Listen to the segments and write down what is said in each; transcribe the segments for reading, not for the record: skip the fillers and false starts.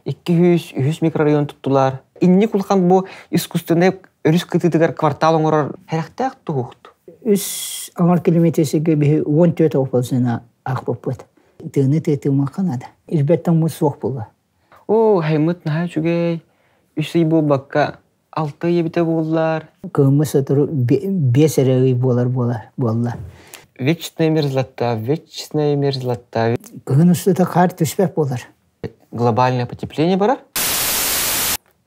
200 үһүс микрорайон туттулар. Инник улахан бу искусственный өрүс кытыытыгар квартал оҥорор хэрэхтээх туһухту. Үс аҥар километр сиргэ биһи 14 оползена аахпыппыт. Тыаны тыатыымахха наада. Ирбэт тоҥмут суох буолла. Оо, хаймыт наһаа үчүгэй. Үс ый буолбакка, алта ый эбитэ буоллар. Кыһыммыт сотору биэс эрэ ый буолар буолар буолла. Вечная мерзлота, вечная мерзлота. Кыһын устата хаар түспэт буолар. Глобальное потепление барар.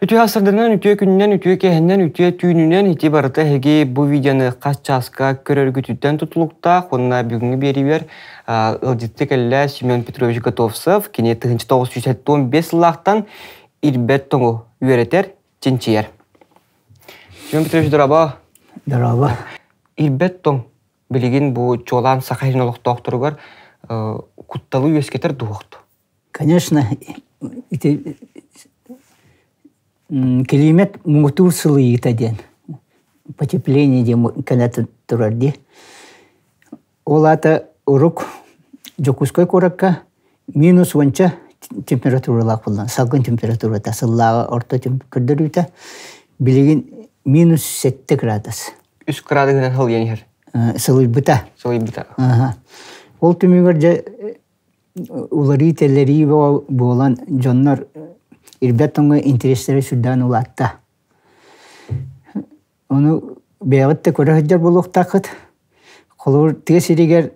Үтүө сарсыарданан, үтүө күнүнэн, үтүө киэһэннэн, үтүө түүнүнэн ити барыта эһиги бу видеоны хас чааска көрөргүтүттэн тутулуктаах уонна бүгүҥҥү биэриибэр ыалдьытты кэллэ Семен Петрович Готовцев, кини 1975 сыллаахтан ирбэт тоҥу үөрэтэр, чинчийэр. Семен Петрович, дорообо. Дорообо. Ирбэт тоҥ билигин бу чуолаан Саха сирин олохтоохторугар кутталы үөскэтэр дуоһуохту? Конечно, ити климат муҥутуур сылыйыыта диэн, потепление диэн кэлэ турар дии. Ол аата урук Дьокуускай куоракка минус уонча температуралаах буолла, салгын температурата сыллааҕы орто көрдөрүүтэ билигин минус 7 градус. Үс градуһунан сылыйан иһэр. Сылыйбыта. Сылыйбыта. Ол түмүгэр дьэ уларыы-тэлэрии буолан дьоннор ирбэт тоҥҥо интэриэстэрэ сүрдээн улаатта. Ону бэйэҕит да көрө сылдьар буолуохтааххыт. Холобур, тыа сиригэр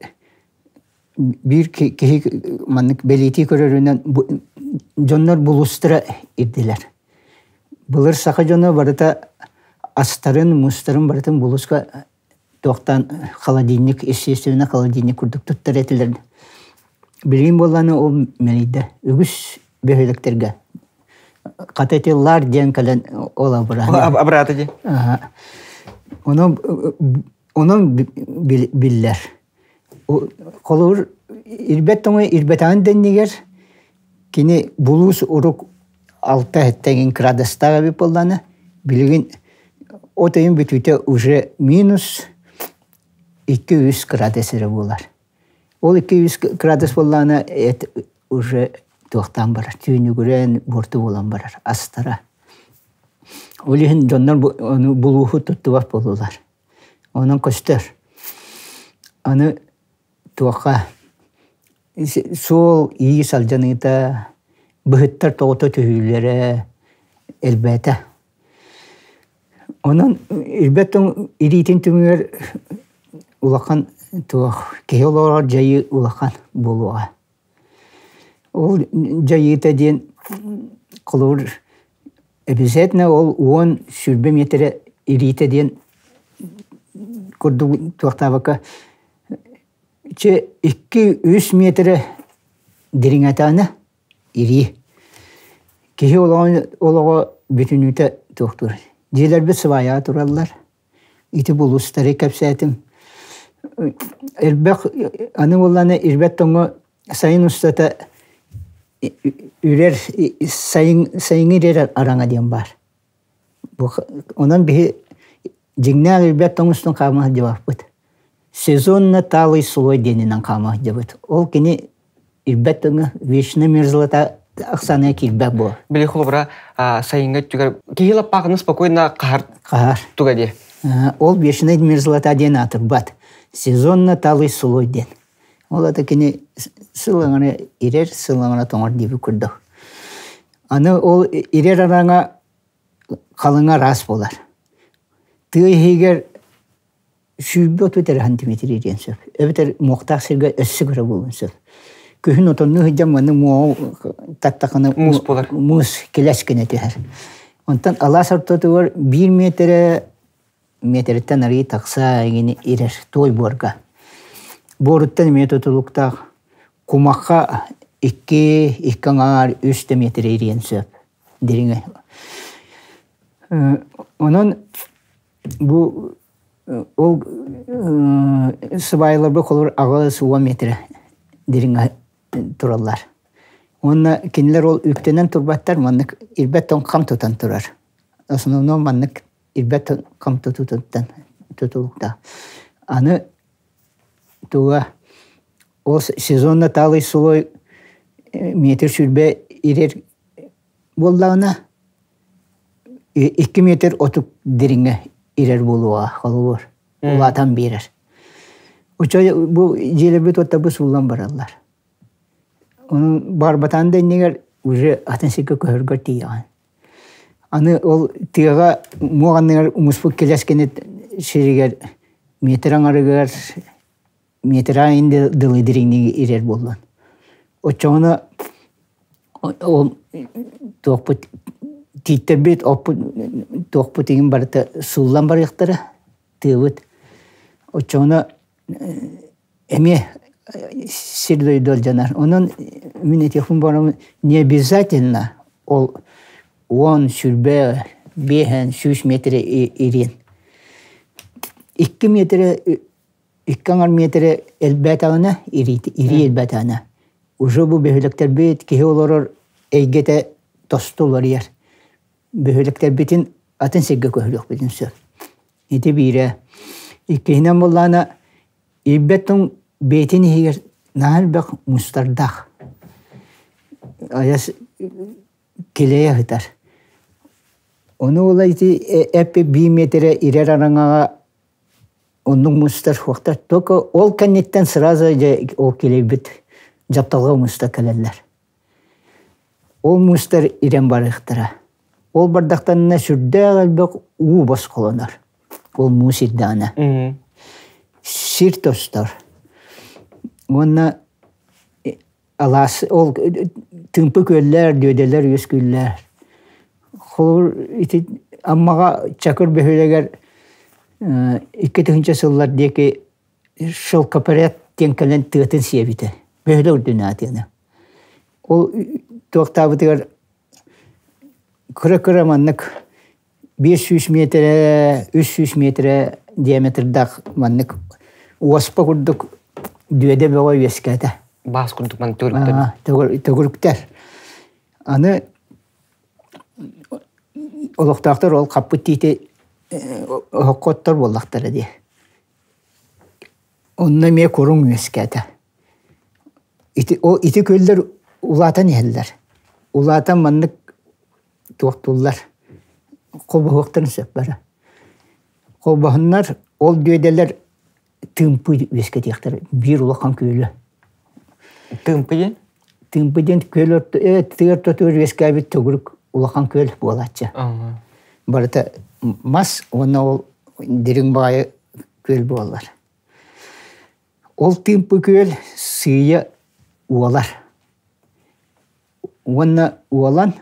биир киһи маннык бэлиэтии көрөрүнэн дьоннор булуустара ирдилэр. Былыр саха дьоно барыта астарын, муустарын барытын булууска туохтаан холодильник, естественно, холодильник курдук туттар этилэр. Билигин буоллаҕына ол мэлийдэ. Үгүс бөһүөлэктэргэ хата ити лаар диэн кэлэн ол абыраан. Абыраата дии. Онон онон биллэр. Холобур, ирбэт тоҥу ирбэтэҕин дэннигэр кини булуус урук алта эттэгин кырадастаах эбит буоллаҕына, билигин от ыйын бүтүүтэ уже минус 2-3 градус эрэ буолар. Ол 2-3 градус буоллаҕына эт уже туохтаан барар, түүнүгүрэн буорту буолан барар астара. Ол иһин дьоннор ону булууһу туттубат буоллулар. Онон көстөр. Аны туохха суол иис алдьаныыта, быһыттар тоҕута түһүүлэрэ элбээтэ. Онон ирбэт тоҥ ириитин түмүгэр улахан туох киһи олорор дьайыы улахан буолуоҕа. Ол дьайыыта диэн холобур обязательно ол 10-20 миэтэрэ ириитэ диэн курдук туохтаабакка чэ 2-3 миэтэрэ дириҥэтэҕинэ ирии. Киһи олоҕун олоҕо бүтүннүүтэ туохтуур. Дьиэлэрбит сыбаайаҕа тураллар. Ити булуустары кэпсээтим. Элбэх аны буоллаҕына ирбэт тоҥҥо сайын устата үрэр сайын сайыҥҥы үрэр араҥа диэн баар. Онон биһи дьиҥнээх ирбэт тоҥ устун хаама сылдьыбаппыт. Сезонно талый слой диэнинэн хаама сылдьабыт. Ол кини ирбэт тоҥо вечно мерзлота ахсааныга киирбэт буолар. Били холобура сайыҥҥы өттүгэр киһи лаппаахыны спокойно хаһар хаһар туга диэ. Ол вечная мерзлота диэн аатырбат. Сезонно талый слой диэн. Ол ата кини сыл аҥара ирэр, сыл аҥара тоҥор диэби курдук. Аны ол ирэр араҥа халыҥа араас буолар. Тыа иһигэр 130 эрэ сантиметр ириэн сөп. Эбэтэр муохтаах сиргэ өссө кыра буолуон сөп. Күһүн отоннуу сылдьан манна муоҕу таттахына муус буолар. Муус килэс гына түһэр. Онтон алаас ортотугар биир миэтэрэ миэтэрэттэн арыый тахса игини ирэр туой буорга. Буоруттан эмиэ тутулуктаах кумахха икки, икки аҥаар, үс да миэтэрэ ириэн сөп дириҥэ. Онон Бу ол сыбаайаларга холобур 80 метрэ дириҥэ тураллар. Уонна кинилэр ол үктэнэн турбаттар, маннык ирбэт тоҥ хам тутан турар. Основном маннык ирбэт хам тутуутуттан тутулуктаах. Аны туга ол сезонно талый слой метр 20 ирэр. буоллаҕына, 2 метр отук дириҥэ ирэр буолуоҕа, холобур, улаатан биэрэр. Оччо бу дьиэлэрбит уоттарбыт сууллан бараллар. Ону барбатаан да иннигэр уже атын сиргэ көһөргөр тиийэҕин. Аны ол тыаҕа муох анныгар муспут килэс кини сиригэр метр аҥарыгар метр аайын дылы дириҥник ирэр буоллун. Оччоҕуна ол туохпут тииттэрбит оппут туохпут иҥин барыта сууллан барыахтара тыабыт. Оччоҕуна эмиэ сир дойду алдьанар. Онон мин этиэхпин баҕарабын не обязательно ол 10, 20, 5, 100 метрэ ириэн. 2 метрэ 2 аҥар метрэ элбээтэҕинэ ирии элбээтэҕинэ уже бу бөһүөлэктэрбит киһи олорор эйгэтэ тосту уларыйар. Бөһүөлэктэрбитин атын сиргэ көһөрүөхпүтүн сөп. Ити биирэ. Иккиһинэн буоллаҕына Ирбэт тоҥ бэйэтин иһигэр наһаа элбэх мустардаах. Айас килэйэ сытар. Ону ыла ити эппи биир миэтэрэ ирэр араҥаҕа оннук мустар суохтар. Только ол кэнниттэн сразу дьэ ол килэйбит дьапталҕа муста кэлэллэр. Ол мустар ирэн барыахтара. Ол бардахтарына сүрдээх элбэх уу босхолонор. Ол муус ирдэҕинэ. Сир тостор. Уонна алаас ол тыымпы күөллэр, дүөдэлэр үөскүүллэр. Холобур, ити Аммаҕа Чакыр бөһүөлэгэр 2000 сыллар диэки шелкопряд диэн кэлэн тыатын сиэбитэ. Бөһүөлэк үрдүнэн атыыны. Ол туохтаабытыгар кыра-кыра маннык 500 миэтэрэ, 300 миэтэрэ диаметрдаах маннык уоспа курдук дүөдэ бөҕө үөскээтэ. Баас курдук маннык төгүрүктэр. Төгүрүктэр. Аны олохтоохтор ол хаппыт тиити оһоххо оттор буоллахтара дии. Онно эмиэ куруҥ үөскээтэ. Ити, ол, ити күөллэр улаатан иһэллэр. Улаатан маннык туохтууллар, холбоһуохтарын сөп бары. Холбоһуннар ол дүөдэлэр тыымпы үөскэтиэхтэрэ биир улахан күөлү. Тыымпы диэн? Тыымпы диэн күөл орто, тыа ортотугар үөскээбит төгүрүк улахан күөл буолааччы. Барыта мас уонна ол дириҥ баҕайы күөл буолар. Ол тыымпы күөл сыыйа уолар. Уонна уолан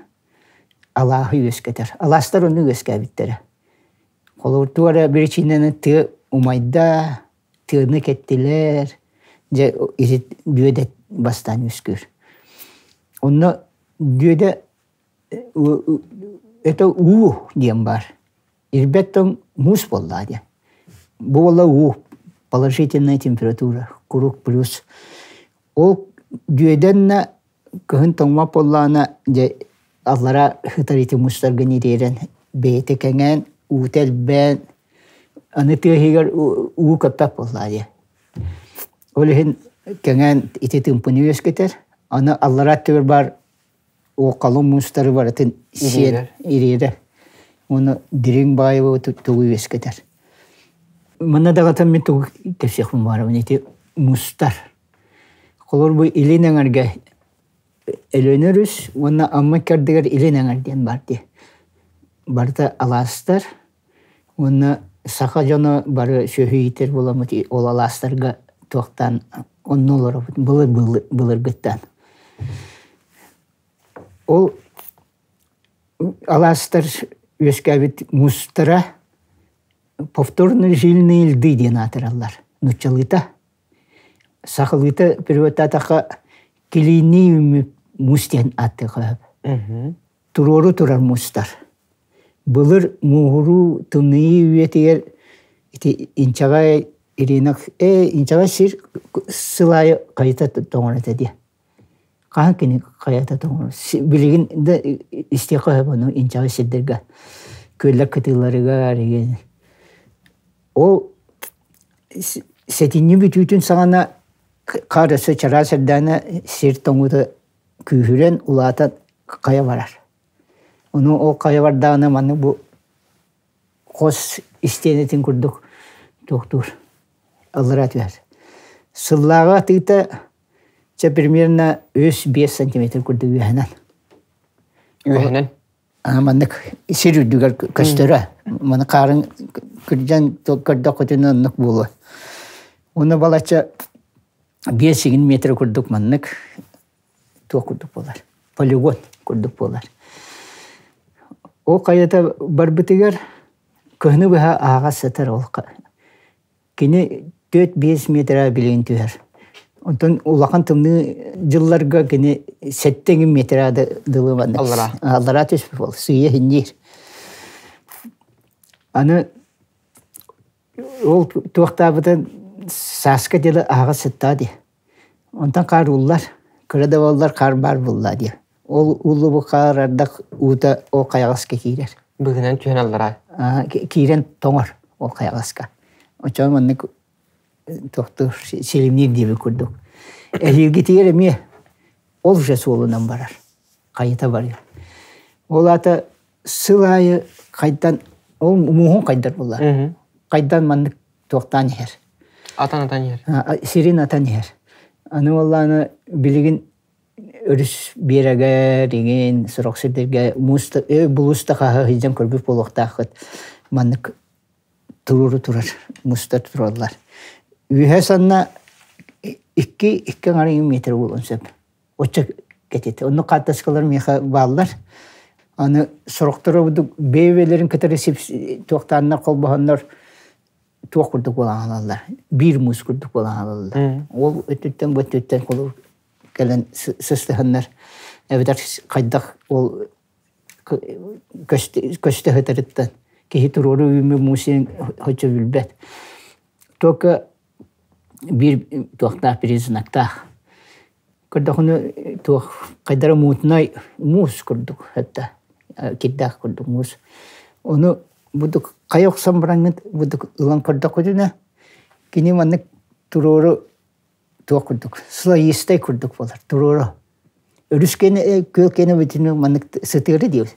алааһы үөскэтэр. Алаастар ону үөскээбиттэрэ. Холобур, туох эрэ биричиинэнэн тыа умайда, тыаны кэттилэр, дьэ ити дүөдэ бастаан үөскүүр. Онно дүөдэ это уу диэн баар. Ирбэт тоҥ муус буоллаа диэн. Бу буолла уу, положительная температура, куруук плюс. Ол дүөдэннэ кыһын тоҥмот буоллаҕына, дьэ аллара сытар ити муустаргын ириэрэн, бэйэтэ кэҥээн, уута элбээн, аны тыа иһигэр уу көппөт буоллаа дии. Ол иһин кэҥээн ити тыымпыны үөскэтэр. Аны аллара өттүгэр баар Уоккалын муустары барытын сиэр ириэрэр. Уонна дириҥ баайы тугу үөскэтэр. Манна даҕатан мин тугу кэпсиэхпин баҕарабын ити мустар. Холобур бу илин эҥэргэ Өлүөнэ өрүс уонна Амма икки илин эҥэр диэн баар дии. Барыта алаастар уонна саха дьоно бары сүөһү иитэр буоламмыт ол алаастарга туохтаан онно олоробут былыр былыргыттан. Ол алаастар үөскээбит муустара повторно жильные льды диэн аатыраллар нууччалыыта. Сахалыыта переводтаатахха килииннии муус диэн ааттыахха сөп. Туруору турар муустар. Былыр мууһуруу тымныйыы үйэтигэр ити инчэҕэй Ирина инчэҕэй сир сыл аайы хайыта тоҥор этэ диэ. Хаһан кини хайата тоҥор? Билигин да истиэххэ сөп ону инчэҕэй сирдэргэ күөллэр кытыыларыгар Ол сэтинньи бүтүүтүн саҕана хаар өссө чараас эрдэҕинэ сир тоҥуута күүһүрэн улаатан хайа барар. Ону ол хайа бардаҕына маннык бу хос истиэнэтин курдук туохтуур аллараа түһэр. Сыллааҕы атыыта чэ примерно 3-5 сантиметр курдук үөһэнэн. Үөһэнэн? Маннык сир үрдүгэр көстөрө. Маны хаарын күрдьэн көрдөххүтүнэ оннук буолуо. Уонна балачча 5 метр курдук маннык туох курдук буолар, полигон курдук буолар. Ол хайата барбытыгар кыһыны быһа аһаҕас сытар ол кини 4-5 метрэ билигин түһэр. Онтон улахан тымныы дьылларга кини 7 метрэ дылы маннык аллараа түспүт буол сыыйа иһинниир. Аны ол туохтаабытын сааска дылы аһаҕас сыттаа дии. Онтон хаар ууллар, кыра да буоллар хаар баар буолла дии. Ол ууллубут хаар ардах уута ол хайаҕаска киирэр. Быһынан түһэн аллараа. Киирэн тоҥор ол хайаҕаска. Оччоҕо маннык тохтуур силимниир диэбит курдук. Эһиилгитигэр эмиэ ол же суолунан барар. Хайыта барыар. Ол аата сыл аайы хайдан ол мууһун хайдар буолла. Хайдан маннык туохтаан иһэр. Атан-атан иһэр. Сирин атан иһэр. Аны уоллааны билигин өрүс биэрэгэр, иҥин, сорох сирдэргэ муус булуус да хаһа сылдьан көрбүт буолуохтааххыт. Маннык туруору турар, муста тураллар. Үөһэ санна 2 2,5 метр буолуон сөп. Оччо кэтит. Оннук хаартыскалар миэхэ бааллар. Аны сорохторо бэйэ-бэйэлэрин кытары туохтааннар холбоһоннор туох курдук буолан хаалаллар. Биир муус курдук буолан хаалаллар. Ол өттүттэн бу өттүттэн холобур кэлэн сыстыһаннар эбэтэр хайдах ол көстө сытарыттан киһи туруору үүммүт муус соччо билбэт. Только биир туохтаах признактаах. Көрдөхүнэ туох хайдара мутнай муус курдук это кирдээх курдук муус. Ону будук хайа охсон бараҥҥыт будук ылан көрдөххүтүнэ кини маннык туруору туох курдук слоистай курдук буолар туруору. Өрүс кэнэ күөл кэнэ бүтүнү маннык сытыары диир.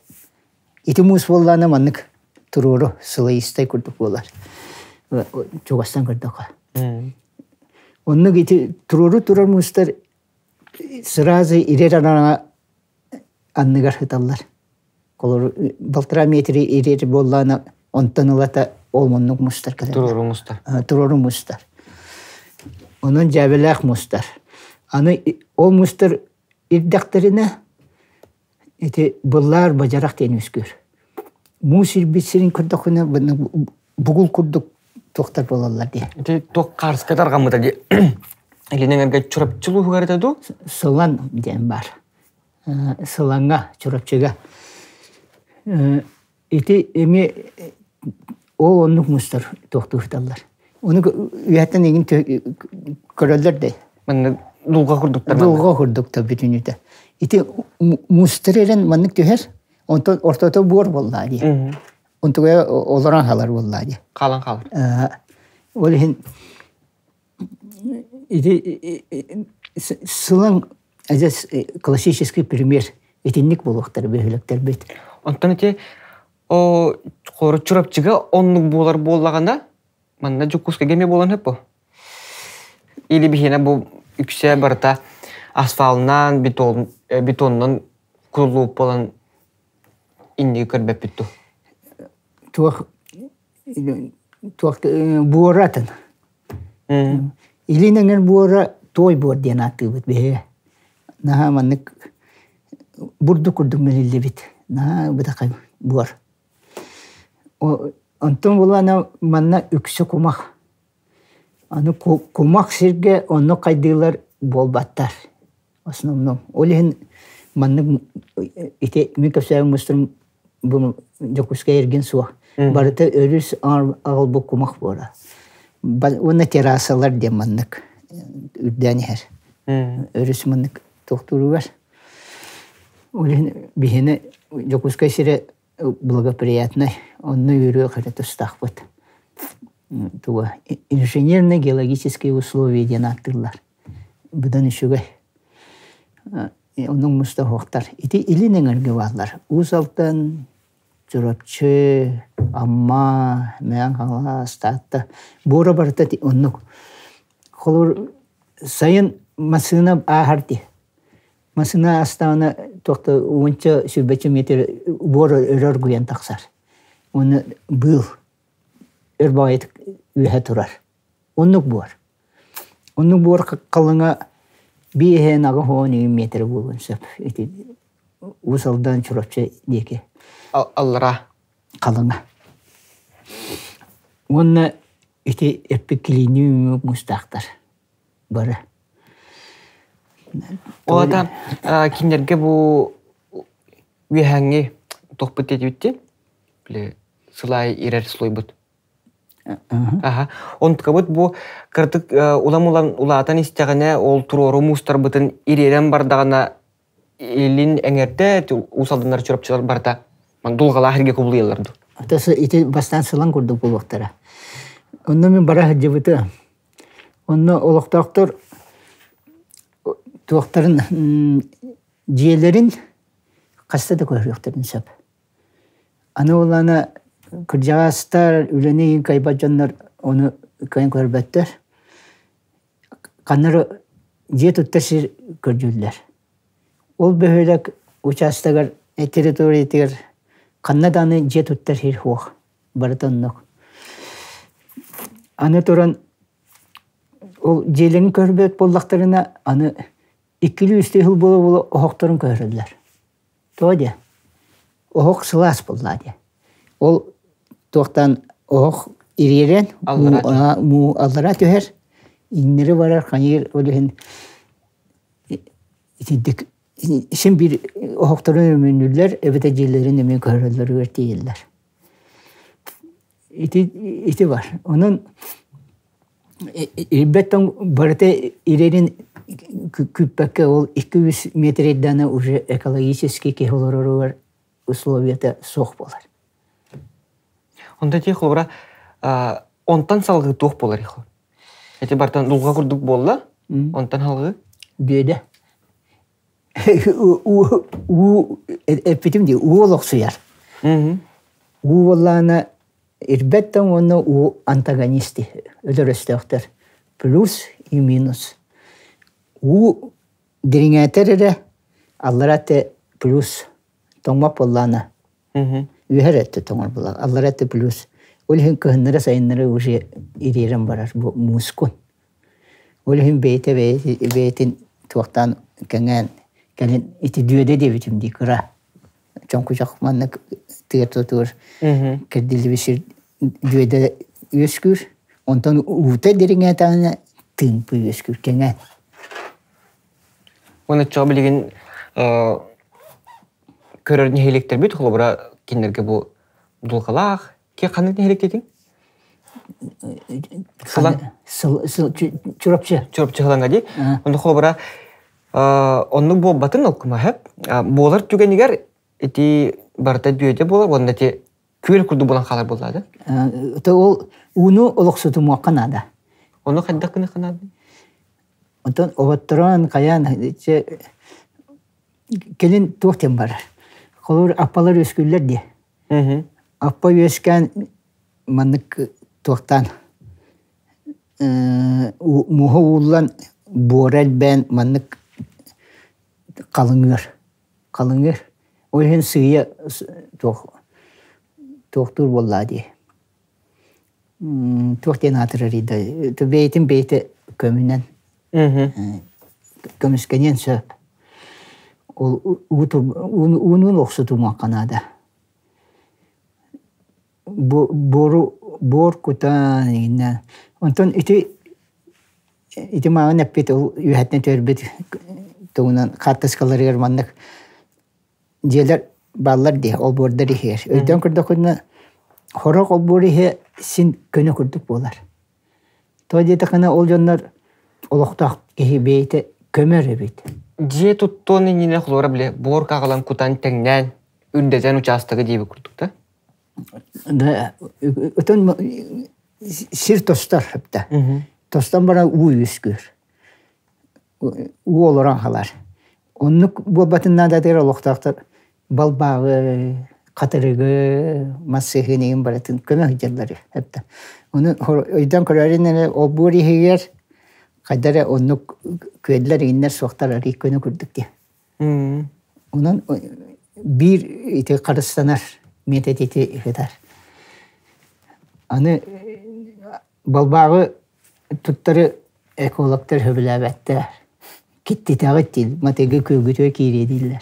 Ити муус буоллаана маннык туруору слоистай курдук буолар. Чугастан көрдөххө. Оннук ити туруору турар муустар сразу ирэр араҥа анныгар сыталлар. Холобур, балтараа метри ирэр буоллаана онтон ылата ол оннук мустар кэлэллэр. Туруору мустар. Туруору мустар. Онон дьээбэлээх мустар. Аны ол мустар ирдэхтэринэ ити быллаар бадьарах диэн үөскүүр. Муус ирбит сирин көрдөххүнэ бугул курдук туохтар буолаллар дии. Ити туох хаарыска тарҕаммыта дии. Илин эҥэргэ Чурапчы улууһугар этэ дуу? Сылан диэн баар. Сылаҥҥа, Чурапчыга. Ити эмиэ ол оннук мустар туохтуурталлар. Ону үөһэттэн игин көрөллөр да. Маннык дулҕа курдуктар. Дулҕа курдуктар бүтүнүтэ. Ити мустар эрэн маннык түһэр, онтон ортото буор буоллаа дии. Онтугая олорон хаалар буоллаа дии. Хаалан хаалар. Ол иһин ити сылаҥ адьас классический пример итинник буолуохтара бөһүөлэктэрбит. Онтон ити о Чурапчыга оннук буолар буоллаҕына манна Дьокуускайга эмиэ буолан сөп буо? Или биһиэнэ бу үксэ барыта асфалынан, бетон, бетонунан куруллубут буолан инники көрбөппүт дуу? Туох туох буора атын. Илин эҥэр буора туой буор диэн ааттыыбыт биһиги. Наһаа маннык бурдук курдук мэлиллибит. Наһаа бытахай буор. Онтон булана манна үксэ кумах. Аны кумах сиргэ оннук хайдыылар буолбаттар. Основном. Ол иһин маннык ити мин кэпсээбин мустум бу Дьокуускай эргин суох. Барыта өрүс аҕалбыт кумах буола. Уонна террасалар диэн маннык үрдээн иһэр. Өрүс маннык тохтууругар. Ол иһин биһини Дьокуускай сирэ благоприятнай. Онно үөрүөх эрэ тустаахпыт. Туга инженерно-геологические условия диэн ааттыыллар. Быдан үчүгэй. Оннук муста суохтар. Ити илин эҥэргэ бааллар. Уус Алтан, Чурапчы, Амма, Мэҥэ Хаҥалас, Таатта. Буора барыта оннук. Холобур, сайын массыына ааһар дии. Массыына аастаҕына туох да уонча сүүрбэччэ метр буор өрө оргуйан тахсар. Уонна быыл өр баҕайытык үөһэ турар. Оннук буор. Оннук буор халыҥа биэһэн аҕыс уон метр буолуон сөп. Ити Уус Алдан Чурапчы диэки. Аллара. Халыҥа. Уонна ити эппит килииннии муустаахтар бары. Ол ата кинилэргэ бу үөһээҥҥи туохпут диэбиттин били сылай ирэр слойбут. Аха. Онтукабыт бу кырдык улам-улам улаатан истэҕинэ ол туруору муустарбытын ириэрэн бардаҕына илин эҥэрдэ Уус Алданнар Чурапчылар барыта дулҕалаах эргэ кубулуйаллар дуу? Ити бастаан сылан курдук буолуохтара. Онно мин бара сылдьыбытым. Онно олохтоохтор туохтарын дьиэлэрин хаста да көһөрүөхтэрин сөп. Аны улаана кырдьаҕастар, үлэни кыайбат дьоннор ону кыайан көрбөттөр. Ханна эрэ дьиэ туттар сир көрдүүллэр. Ол бөһүөлэк учаастагар территориятыгар ханна даҕаны дьиэ туттар сир суох. Барыта оннук. Аны туран ол дьиэлэрин көрбөт буоллахтарына аны иккилии-үстүү сыл буола-буола оһохторун көһөрөллөр. Тоҕо диэ? Оһох сылаас буоллаа диэ. Ол туохтан оһох ириэрэн муу аллара түһэр, иҥнэри барар, хайыыр ол иһин итинник син биир оһохторун өрөмүөннүүллэр эбэтэр дьиэлэрин эмиэ көһөрөллөрүгэр тиийэллэр. Ити ити бар. Онон ирбэт тоҥ барыта ирэрин күүппэккэ ол 2-3 метр уже экологически киһи олороругар условията суох буолар. Онто ити холобура онтон салгыы туох буолар ихо? Ити бартан дулҕа курдук буолла, онтон салгыы? Бүөдэ. Уу эппитим дии, уу олохсуйар. Уу буоллаҕына ирбэт тоҥ уонна уу антагонист өлөр өстөөхтөр. Плюс и минус. Уу дириҥээтэр эрэ аллара өттө плюс тоҥмот буоллаҕына үөһэр өттө тоҥор буоллаҕа аллара өттө плюс. Ол иһин кыһыннары сайыннары уже ириэрэн барар бу муускун. Ол иһин бэйэтэ бэйэтин туохтаан кэҥээн кэлин ити дүөдэ диэбитим дии кыра чоҥкучах маннык тыа тутуур кэрдиллибит сир дүөдэ үөскүүр онтон уута дириҥээтэҕинэ тыымпы үөскүүр кэҥээн. Уонна оччоҕо билигин көрөр нэһилиэктэрбит холобура кинилэргэ бу дулҕалаах ки ханнык нэһилиэк Сылан. Чурапчы. Чурапчы Сыланга дии. Онно холобура оннук буолбатын олкумаһы. Буолар түгэнигэр ити барыта дүөдэ буолар уонна ити күөл курдук буолан хаалар буолла да? Ол ууну олохсутумуохха наада. Ону хайдах гыныахха наада? Онтон оботторон хайаан кэлин туох диэн барар. Холобур аппалар үөскүүллэр дии. Аппа үөскээн маннык туохтаан муоһа ууллан буора элбээн маннык халыҥыыр халыҥыыр ол иһин сыыйа туох туохтуур буоллаа дии туох диэн аатырарый да бэйэтин бэйэтэ көмүнэн көмүскэниэн сөп ол уунун охсутумуохха наада буору буор кутан иҥинэ онтон ити ити мааҕын эппит ол үөһэттэн түһэрбит тугунан хаартыскаларыгар маннык дьиэлэр бааллар дии олбуордар иһигэр өйдөөн көрдөххүнэ сорох олбуор иһэ син көнө курдук буолар тоҕо диэтэххинэ ол дьоннор олохтоох киһи бэйэтэ көмөр эбит Дьиэ туттуон иннинэ холуора били буор хаҕалан кутан тэҥнээн үрдэтэн учаастагы диэбит курдук да? Да, отон сир тостор хапта. Тостон баран уу үөскүүр. Уу олорон халар. Оннук буолбатын наадатыгар олохтоохтор балбааҕы, хатырыгы, мас сыһыын барытын көмө сылдьаллар этэ. Ону өйдөөн көрөөрүн эрэ олбуор иһигэр хайда эрэ оннук күөллэр иҥнэр суохтар арый көнө курдук дии. Онон биир ити харыстанар метод ити ыытар. Аны балбааҕы туттары экологтар сөбүлээбэттэр. Киттитэҕит диир, матыгы күөгүтүө киириэ дииллэр.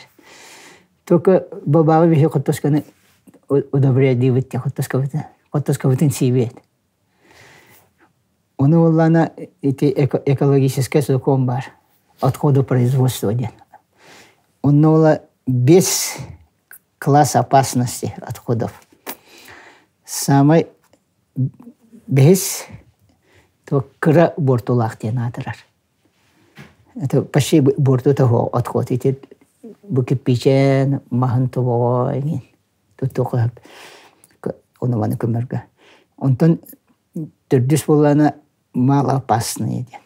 Только балбааҕы биһи хоттосканы удобрядиибыт диye хоттоскабытын, хоттоскабытын сиибиэт. Ону буоллаҕына ити экологическай сокуон баар, отходопроизводство диэн. Онно буола без класс опасности отходов. Самай бэһис то кыра буортулаах диэн аатырар. Это почти буорту того отход ити бу кирпичэн, маһын тобоҕо эҥин туттуохха сөп ону маны көмөргө. Онтон төрдүс буоллаҕына малоопасные диэн.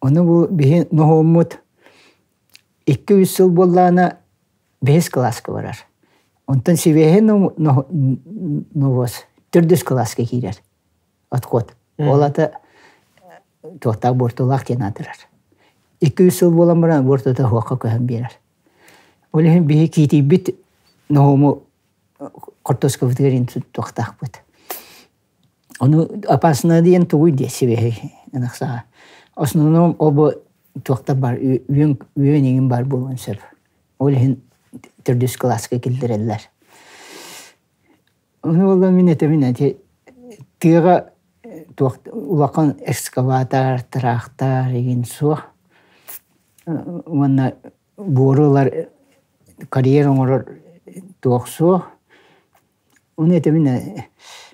Ону бу биһи ноһуоммут 2-3 сыл буоллаҕына бэһис кылааска барар. Онтон сибиэһэй новоз төрдүс кылааска киирэр отход. Ол ата туохтаах буортулаах диэн аатырар. 2-3 сыл буолан баран буортута суохха көһөн биэрэр. Ол иһин биһи киитийбит ноһуому хортуоскабытыгар туохтаахпыт. Ону опасно диэн тугуй диэ сибиэһэй ынахсаҕа. Основном обо туохтар бар үөн үөн иҥин бар буолуон сөп. Ол иһин төрдүс кылааска киллэрэллэр. Ону буолла мин этэбин ити тыаҕа туох улахан экскаватор, тыраахтар игин суох. Уонна буору ылар карьер оҥорор туох суох. Ону этэбин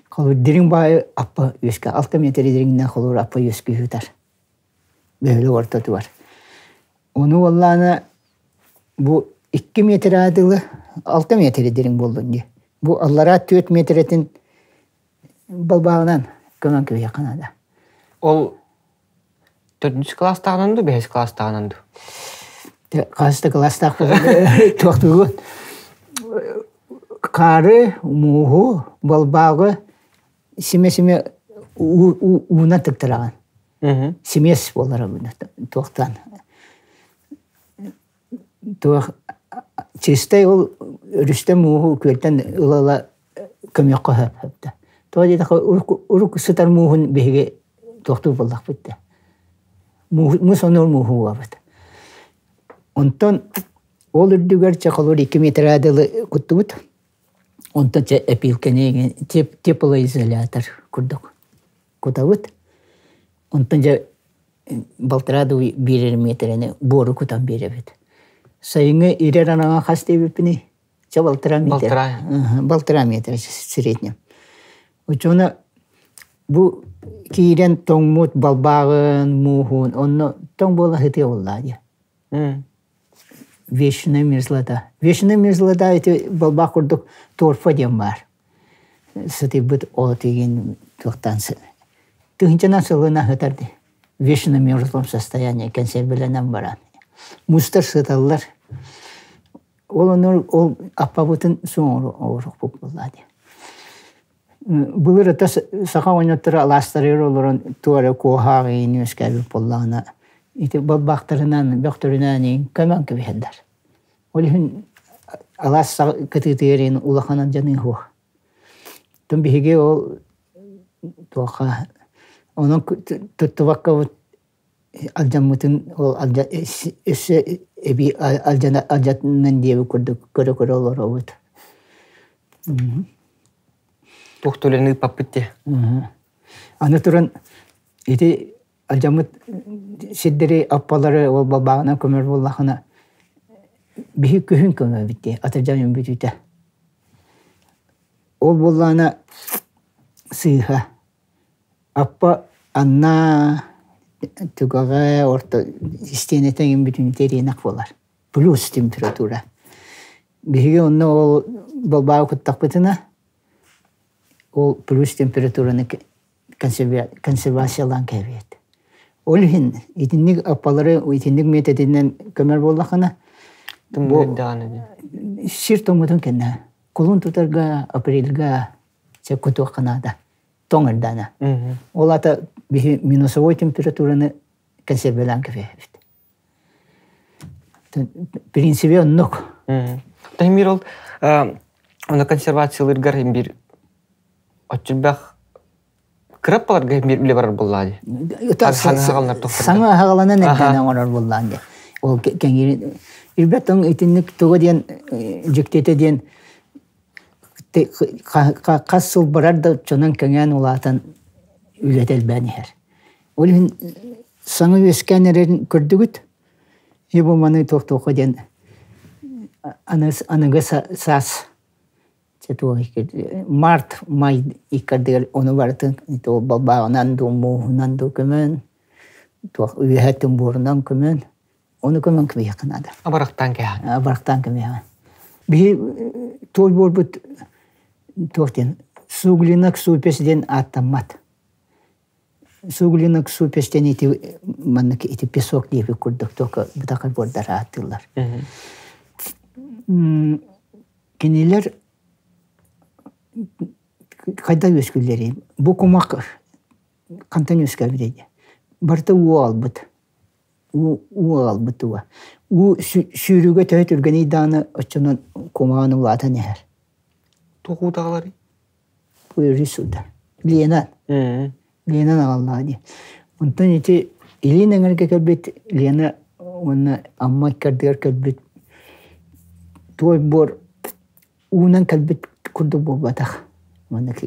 холобур дириҥ баайы аппа үөскэ алта миэтэрэ дириҥнээх холобур аппа үөскүү сытар бөһүөлэк ортотугар. Ону буоллаҕына бу 2 миэтэрэ дылы 6 миэтэрэ дириҥ буоллун дии. Бу аллараа 4 миэтэрэтин балбааҕынан көмөн кэбиһиэххэ наада. Ол төрдүс кылаастааҕынан дуу, бэһис кылаастааҕынан дуу? Хас да кылаастаах туохтуугун? Хаары, мууһу, балбааҕы симэ-симэ уунан тыктараҕын. Симиэс буолар туохтаан туох чистай ол өрүстэн мууһу күөлтэн ыла-ыла көмүөххэ сөп да. Тоҕо диэтэххэ урук сытар мууһун биһиги туохтуур буоллахпыт да. Муус оннугар мууһу угабыт. Онтон ол үрдүгэр чэ холобур 2 метрэ дылы куттубут. Онтон чэ эпилкэни теплоизолятор курдук кутабыт. Онтон дьэ балтараа да биэрэр миэтэрэни буору кутан биэрэбит. Сайыҥҥы ирэр араҥа хас диэбиппиний? Чэ балтараа метр. Балтараа. Балтараа метр среднем. Оччоҕуна бу киирэн тоҥмут балбааҕын, мууһун, онно тоҥ буола сытыа буоллаа дии. Вечная мерзлота. Вечная мерзлота ити балбаах курдук торфа диэн баар. Сытыйбыт от игин туохтаан тыһыынчанан сылына сытар дии. Вечно мерзлом состоянии консервилэнэн баран. Мустар сыталлар. Ол онно ол аппабытын суоҥ оҥоруохпут буоллаа дии. Былыр ата саха оҕонньотторо алаастарыгар олорон туох эрэ куоһаах иин үөскээбит буоллаҕына ити балбаахтарынан, бөхтөрүнэн иин көмөн кэбиһэллэр. Ол иһин алаас кытыытыгар иин улахан алдьаныы суох. Оттон биһиги ол туохха онон туттубаккабыт алдьаммытын ол өссө эбии алдьатынан диэбит курдук көрө-көрө олоробут. Туох да үлэни ыыппаппыт дии. Аны туран ити алдьаммыт сирдэри аппалары ол балбааҕынан көмөр буоллахына биһи күһүн көмөбүт дии атырдьах бүтүүтэ. Ол буоллаҕына сыыһа Аппа анна түгэҕэ орто истиэнэтэ эҥин бүтүннүү ириэнэх буолар. Плюс температура. Биһиги онно ол балбааҕы куттахпытына ол плюс температураны консервациялаан кэбиһэт. Ол иһин итинник аппалары итинник миэтэтинэн көмөр буоллахына бу сир тоҥмутун кэннэ кулун тутарга апрельга кутуохха наада тоҥ эрдэҕинэ. Ол аата биһи минусовой температураны консервелаан кэбиһэбит. Принципе оннук. Тахмир ол оны консервациялыыргар бир оччулбах кыраппаларга бир үлэ барар буоллаа дии. Саҥа аһаҕаланан эрдээн оҥорор буоллаан дии. Ол кэҥиир ирбэт тоҥ итинник туга диэн дьиктитэ диэн хас сыл барар да оччонон кэҥээн улаатан үлэтэ элбээн иһэр. Ол иһин саҥа үөскээн эрэрин көрдүгүт. Ибо маны туох-туохха диэн аныгы саас март, май иккардыгар ону барытын балбааҕынан дуу, мууһунан дуу көмөн, туох үөһэттэн буорунан көмөн, ону көмөн кэбиһиэххэ наада. Абарахтаан кэһэҕин. Абарахтаан кэбиһэҕин. Биһи туой буорбут туох диэн суглинок супес диэн ааттаммат. Суглинок супес диэн ити маннык ити песок диэбит курдук только бытахай буордар ааттыыллар. Кинилэр хайда үөскүүллэрий? Бу кумах хантан үөскээбитэй диye. Барыта уу аҕалбыт. Уу аҕалбыт уга. Уу сүүрүүгэ төһө түргэний даҕаны оччонон кумаҕын улаатан иһэр. Туох уу таҕаларый? Өрүс суда. Лена. Ленан аҕаллаҕа дии. Онтон ити Илин эҥэргэ кэлбит Лена уонна Амма иккардыгар кэлбит туой буор уунан кэлбит курдук буолбатах. Маннык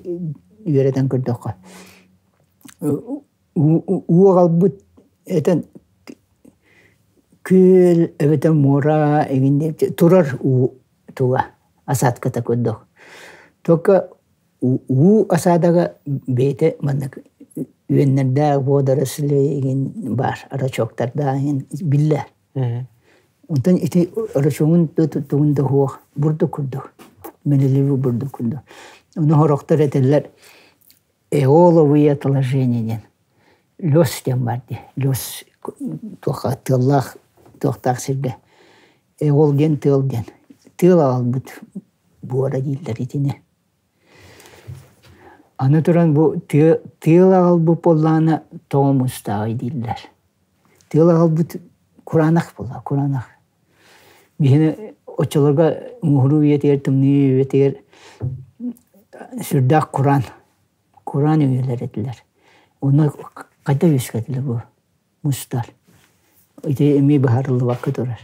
үөрэтэн көрдөххө. Уу аҕалбыт этэн күөл эбэтэр муора эҥин турар уу туга осадката курдук. Только уу осадага бэйэтэ маннык үөннэрдээх водоросли игин баар рачоктардаах иһин биллэр. Онтон ити рачогун тугун да суох бурдук курдук мэлилиби бурдук курдук. Ону сорохтор этэллэр эоловые отложения диэн лёс диэн баар дии лёс туохха тыаллаах туохтаах сиргэ эол диэн тыал диэн тыал аҕалбыт буора дииллэр итини. Аны туран бу тыал аҕалбыт буоллаҕына тоҕо муустааҕый дииллэр. Тыал аҕалбыт кураанах буолла, кураанах. Биһини оччолорго муһуруу үйэтигэр, тымныы үйэтигэр сүрдээх кураан, кураан үйэлэр этилэр. Онно хайдах үөскэтилэр бу мустар? Ити эмиэ быһаарыллыбакка турар.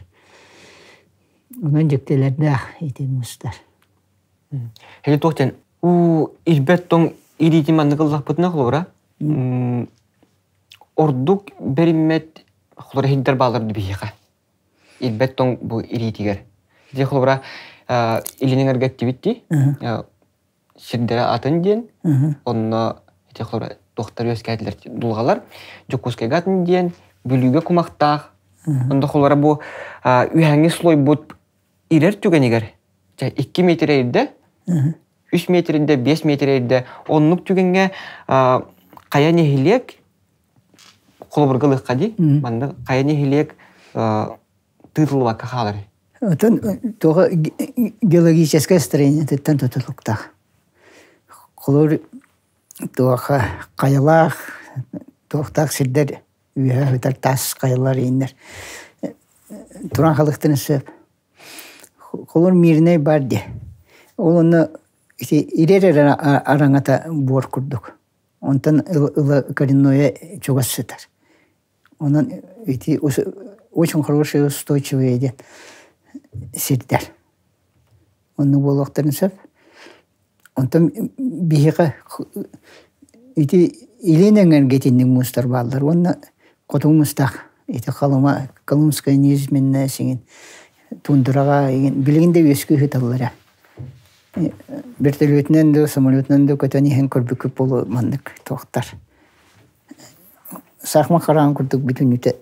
Онон дьиктилэрдээх ити мустар. Эти туох диэн уу ирбэт тоҥ ириитин маннык ыллахпытына холобура ордук бэриммэт холобура иһирдэр бааллар биһиэхэ. Ирбэт тоҥ бу ириитигэр. Ити холобура илин эҥэргэ эттибит дии. Сирдэрэ атын диэн, онно ити холобура туохтар үөскээтилэр дулҕалар. Дьокуускайга атын диэн, Бүлүүгэ кумахтаах. Онно холобура бу үһэҥҥи слойбут ирэр түгэнигэр, чэ 2 метр ирдэ, 3 метр ирдэ, 5 метр ирдэ, оннук түгэҥҥэ хайа нэһилиэк холобурга ылыахха дии, манна хайа нэһилиэк тыытыллыбакка хаалар. Отон туоҕа геологическай строениетыттан тутулуктаах. Холобур туоха хайалаах, туохтаах сирдэр үөһэ сытар таас хайалар ииннэр туран халыктарын сөп. Холобур Мирнэй бар дии. Ол онно ити ирэр эрэ араҥата буор курдук. Онтон ыла коренное чугас сытар. Онон ити очень хорошие устойчивые диэн сирдэр. Оннук буолуохтарын сөп. Онтон биһиэхэ ити илин эҥэргэ итинник муустар бааллар уонна хотугу муустаах ити Халыма Колымская низменная сиҥин тундраҕа игин билигин да үөскүү сыталлара. Вертолетунан да самолетунан да көтөн иһэн көрбүккүт буолуо маннык туохтар. Саахма хараан курдук бүтүннүүтэ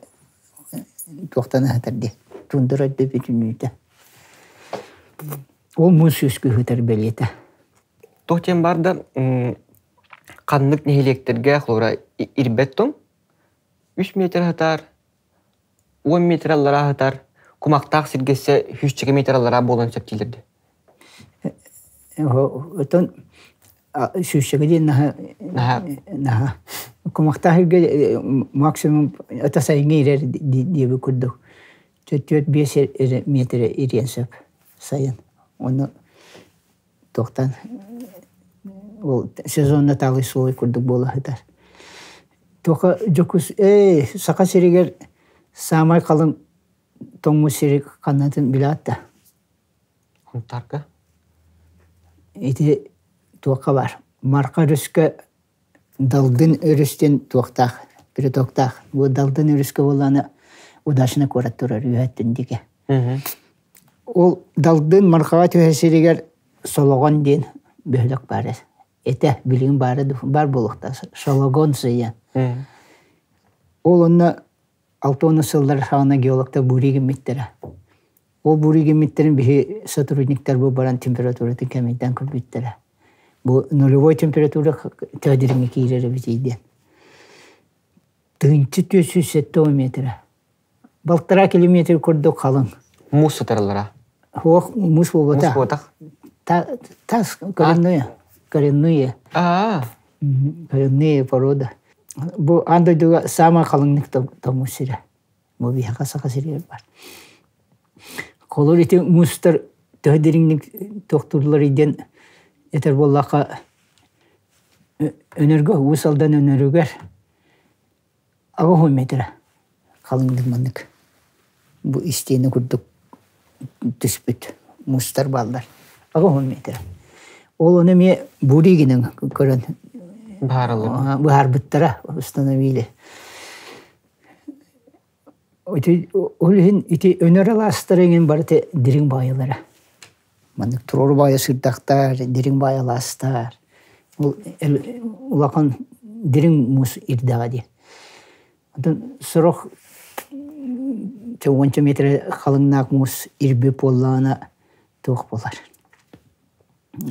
туохтан аһатар дии тундра да бүтүннүүтэ. Ол муус үөскүү бэлиэтэ. Туох диэн бар да ханнык нэһилиэктэргэ холобура ирбэт тоҥ. Үс метр сытар, 10 метр аллараа сытар, кумахтаах сиргэ сүүсчэкэ метр аллараа буолан сөп дииллэр дии. Оттон сүүсчэкэ диэн наһаа наһаа кумахтаах сиргэ максимум это сайыҥҥа ирэр диэбит курдук 4-5 метр ириэн сөп сайын. Ону туохтан ол сезонно талый слой курдук буола сытар. Туоха Дьокус ээ Саха сиригэр саамай халыҥ тоҥмут сири ханнатын билээт да? Хонтарга? Ити туохха баар? Марха өрүскэ Далдын өрүстэн туохтаах, притоктаах. Бу Далдын өрүскэ буоллаҕына Удачно куорат турар үөһэттэн диэки. Ол Далдын Мархаҕа түһэр сиригэр Солоҕон диэн бөһүөлэк баар этэ. Билигин баара баар буолуохтаах. Шологон сыйа. Ол онно 60 сыллар саҕана геологтар бурий гиммиттэрэ. Ол бурий гиммиттэрин биһи сотрудниктар бу баран температуратын кэмийдэн көрбүттэрэ. Бу нулевой температура төдүрүҥҥэ киирэр эбитий диэн. 1470 метрэ. Балтараа километр курдук халыҥ. Муус сытараллара. Суох, муус буолбатах. Муус буолбатах. Тас коренные, коренные. Аа. Коренные порода. Бу аан дойдуга саамай халыҥнык тоҥмут сирэ. Бу биһиэхэ Саха сиригэр баар. Холор ити муустар төһө дириҥник тохтууллар диэн этэр буоллахха Өнөргө Уус Алдан Өнөрүгэр 80 метрэ халыҥнык маннык бу истиэнэ курдук түспүт муустар бааллар 80 метрэ. Ол ону эмиэ буригинэн көрөн быһаарбыттара установили. Ити ол иһин ити өнөр алаастара иҥин барыта дириҥ баайылара. Маннык туруору баайа сырдахтар, дириҥ баай алаастар. Ол улахан дириҥ муус ирдэҕэ дии. Онтон сорох уонча метр халыҥнаах муус ирбит буоллаҕына туох буолар?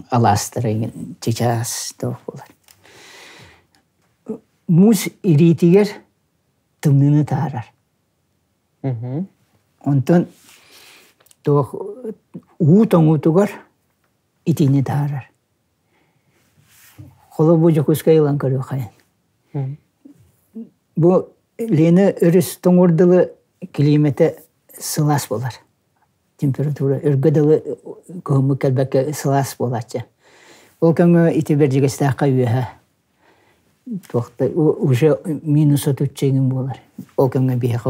Алаастара иҥин чычаас туох буолар. Муус ириитигэр тымныыны таһаарар. Онтон туох уу тоҥуутугар итиини таһаарар. Холобур Дьокуускай ылан көрүөххэйин. Бу Лена өрүс тоҥуор дылы климэтэ сылаас буолар. Температура өргө дылы кыһыммыт кэлбэккэ сылаас буолааччы. Ол кэмҥэ ити Бэрдьигэстээххэ үөһэ туох да уже минус отучча иҥин буолар. Ол кэмҥэ биһиэхэ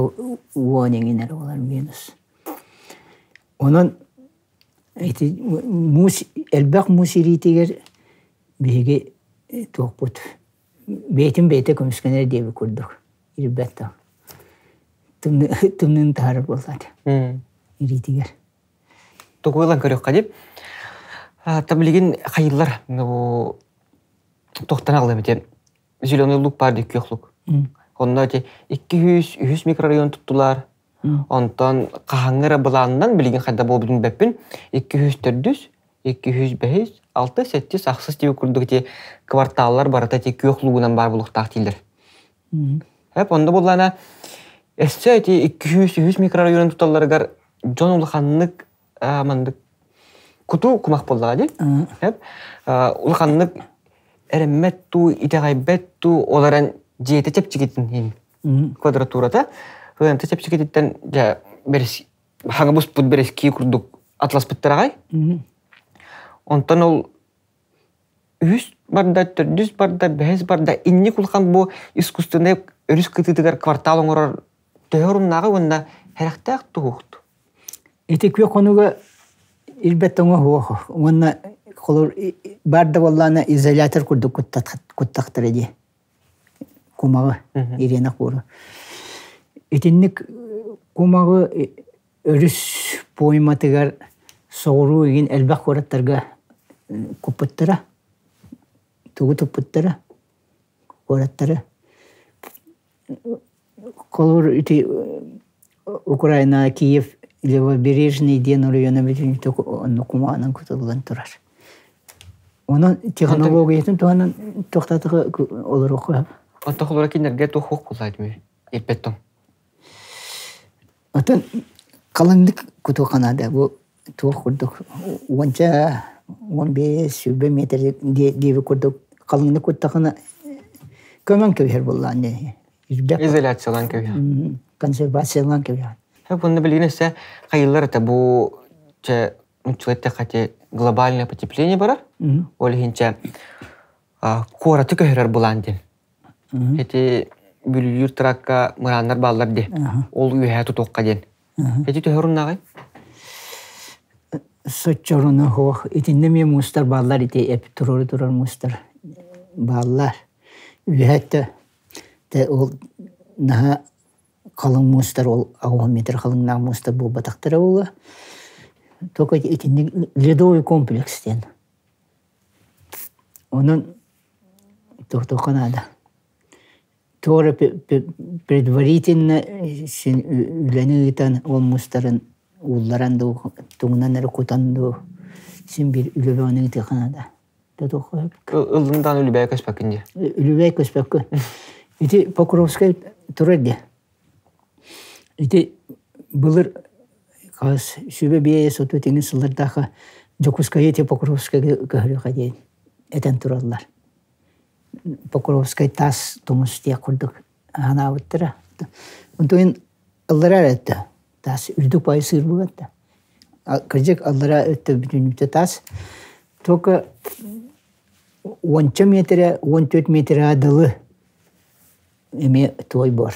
уон иҥин эрэ буолар минус. Онон ити муус элбэх муус ириитигэр биһиги туохпут бэйэтин бэйэтэ көмүскэнэр диэбит курдук ирбэт да тымныын таһаарар буоллаат ириитигэр. Тугу ылан көрүөххэ дип. Та билигин хайыллар ну тохтон аҕалым ити зеленый лук баар дии күөх лук. Онно ити 200 микрорайон туттулар. Онтон хаһаҥҥы эрэ былаанынан билигин хайда буолбутун билбэппин 204 205 6 7 8 диэбит курдук ити кварталлар барыта ити күөх лугунан баар буолуохтаах дииллэр. Эп онно буоллаана өссө ити 200 микрорайонун туталларыгар дьон улаханнык маннык кутуу кумах буоллаҕа дии. Улаханнык эрэммэт туу, итэҕэйбэт туу, ол эрэн дьиэтэ чэпчэкитин иһин квадратурата ыанта чэпчэкититтэн дьэ хаҥа буспут бэрэскии курдук атласпыттар аҕай. Онтон ол үһүс барда, төрдүс барда, бэһис барда инник улахан бу искусственнай өрүс кытыытыгар квартал оҥорор төһө оруннааҕый уонна сэрэхтээх туһуохту? Ити күөх хонуга ирбэт тоҥо суох уонна холор баар да буоллаҕына изолятор курдук куттахтара дии кумаҕы ириэнэх буору. Итинник кумаҕы өрүс пойматыгар соҕуруу игин элбэх куораттарга куппуттара, тугу туппуттара куораттары. Холобур, ити Украина, Киев Левобережный диэн оройуона бүтүннүүтэ онно кумаҕынан кутуллан турар. Онон технологиятын туһанан туохтаатыга олоруохха Онто холобура кинилэргэ туох хуох буоллаа дии? Ирбэт тоҥ. Отон халыҥнык кутуохха наада. Бу туох курдук уонча 15 20 метр диэби курдук халыҥнык куттахына көмөн кэбиһэр буоллаан дии. Ирбэт Изоляциялаан кэбиһэр. Консервациялаан кэбиһэр. Бұны билигин өссө хайыллар это бу чэ нуччалар глобальное потепление барар. Ол иһин чэ куораты көһөрөр булаан диэн. Ити Бүлүүлүүр тракка мырааннар бааллар дии. Ол үөһээ тутуохха диэн. Ити төһө оруннааҕый? Соччоруна суох. Итиннэ эмиэ муустар бааллар ити эп туруору турар муустар бааллар. Үөһээ өттө ол наһаа халыҥ муустар ол 8 метр халыҥнаах муустар буолбатахтара буолуо. Только итинник ледовый комплекс диэн. Онон туохтуохха наада. Туора предварительно син үлэни ыытан ол муустарын уулларан дуу, тугунан эрэ кутан дуу син биир үлэ бөҕөнү ыытыахха наада. Тутуохха сөп. Ыллын даҕаны үлүбэйэ көспөккүн дии. Үлүбэйэ көспөккүн. Ити Покровскай турар дии. Ити былыр хас сүбэ биэ соту тиҥин сыллардаахха Дьокуускайы ити Покровскайга көһөрүөххэ диэн этэн тураллар. Покровскай таас тумус диэх курдук анаабыттара. Онтон ыллара эрэ өттө таас үрдүк баайы сыыр буолар да. Кырдьык аллара өттө бүтүннүүтэ таас. Только уонча метрэ, 14 метрэ дылы эмиэ туой буор.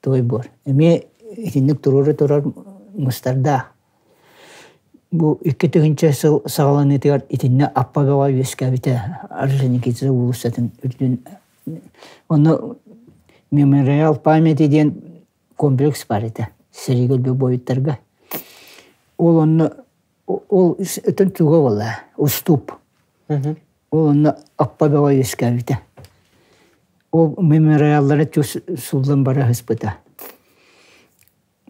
Туой буор. Эмиэ итинник туруору турар мустардаах. Бу 2000 сыл саҕаланыытыгар итиннэ Аппа бөҕө үөскээбитэ Орджоникидзе уулуссатын үрдүн. Онно мемориал памяти диэн комплекс баар этэ сэриигэ өлбүт буойуттарга. Ол онно ол өтөн туга буолла уступ. Ол онно Аппа бөҕө үөскээбитэ. Ол мемориаллара чус суллан бара сыспыта.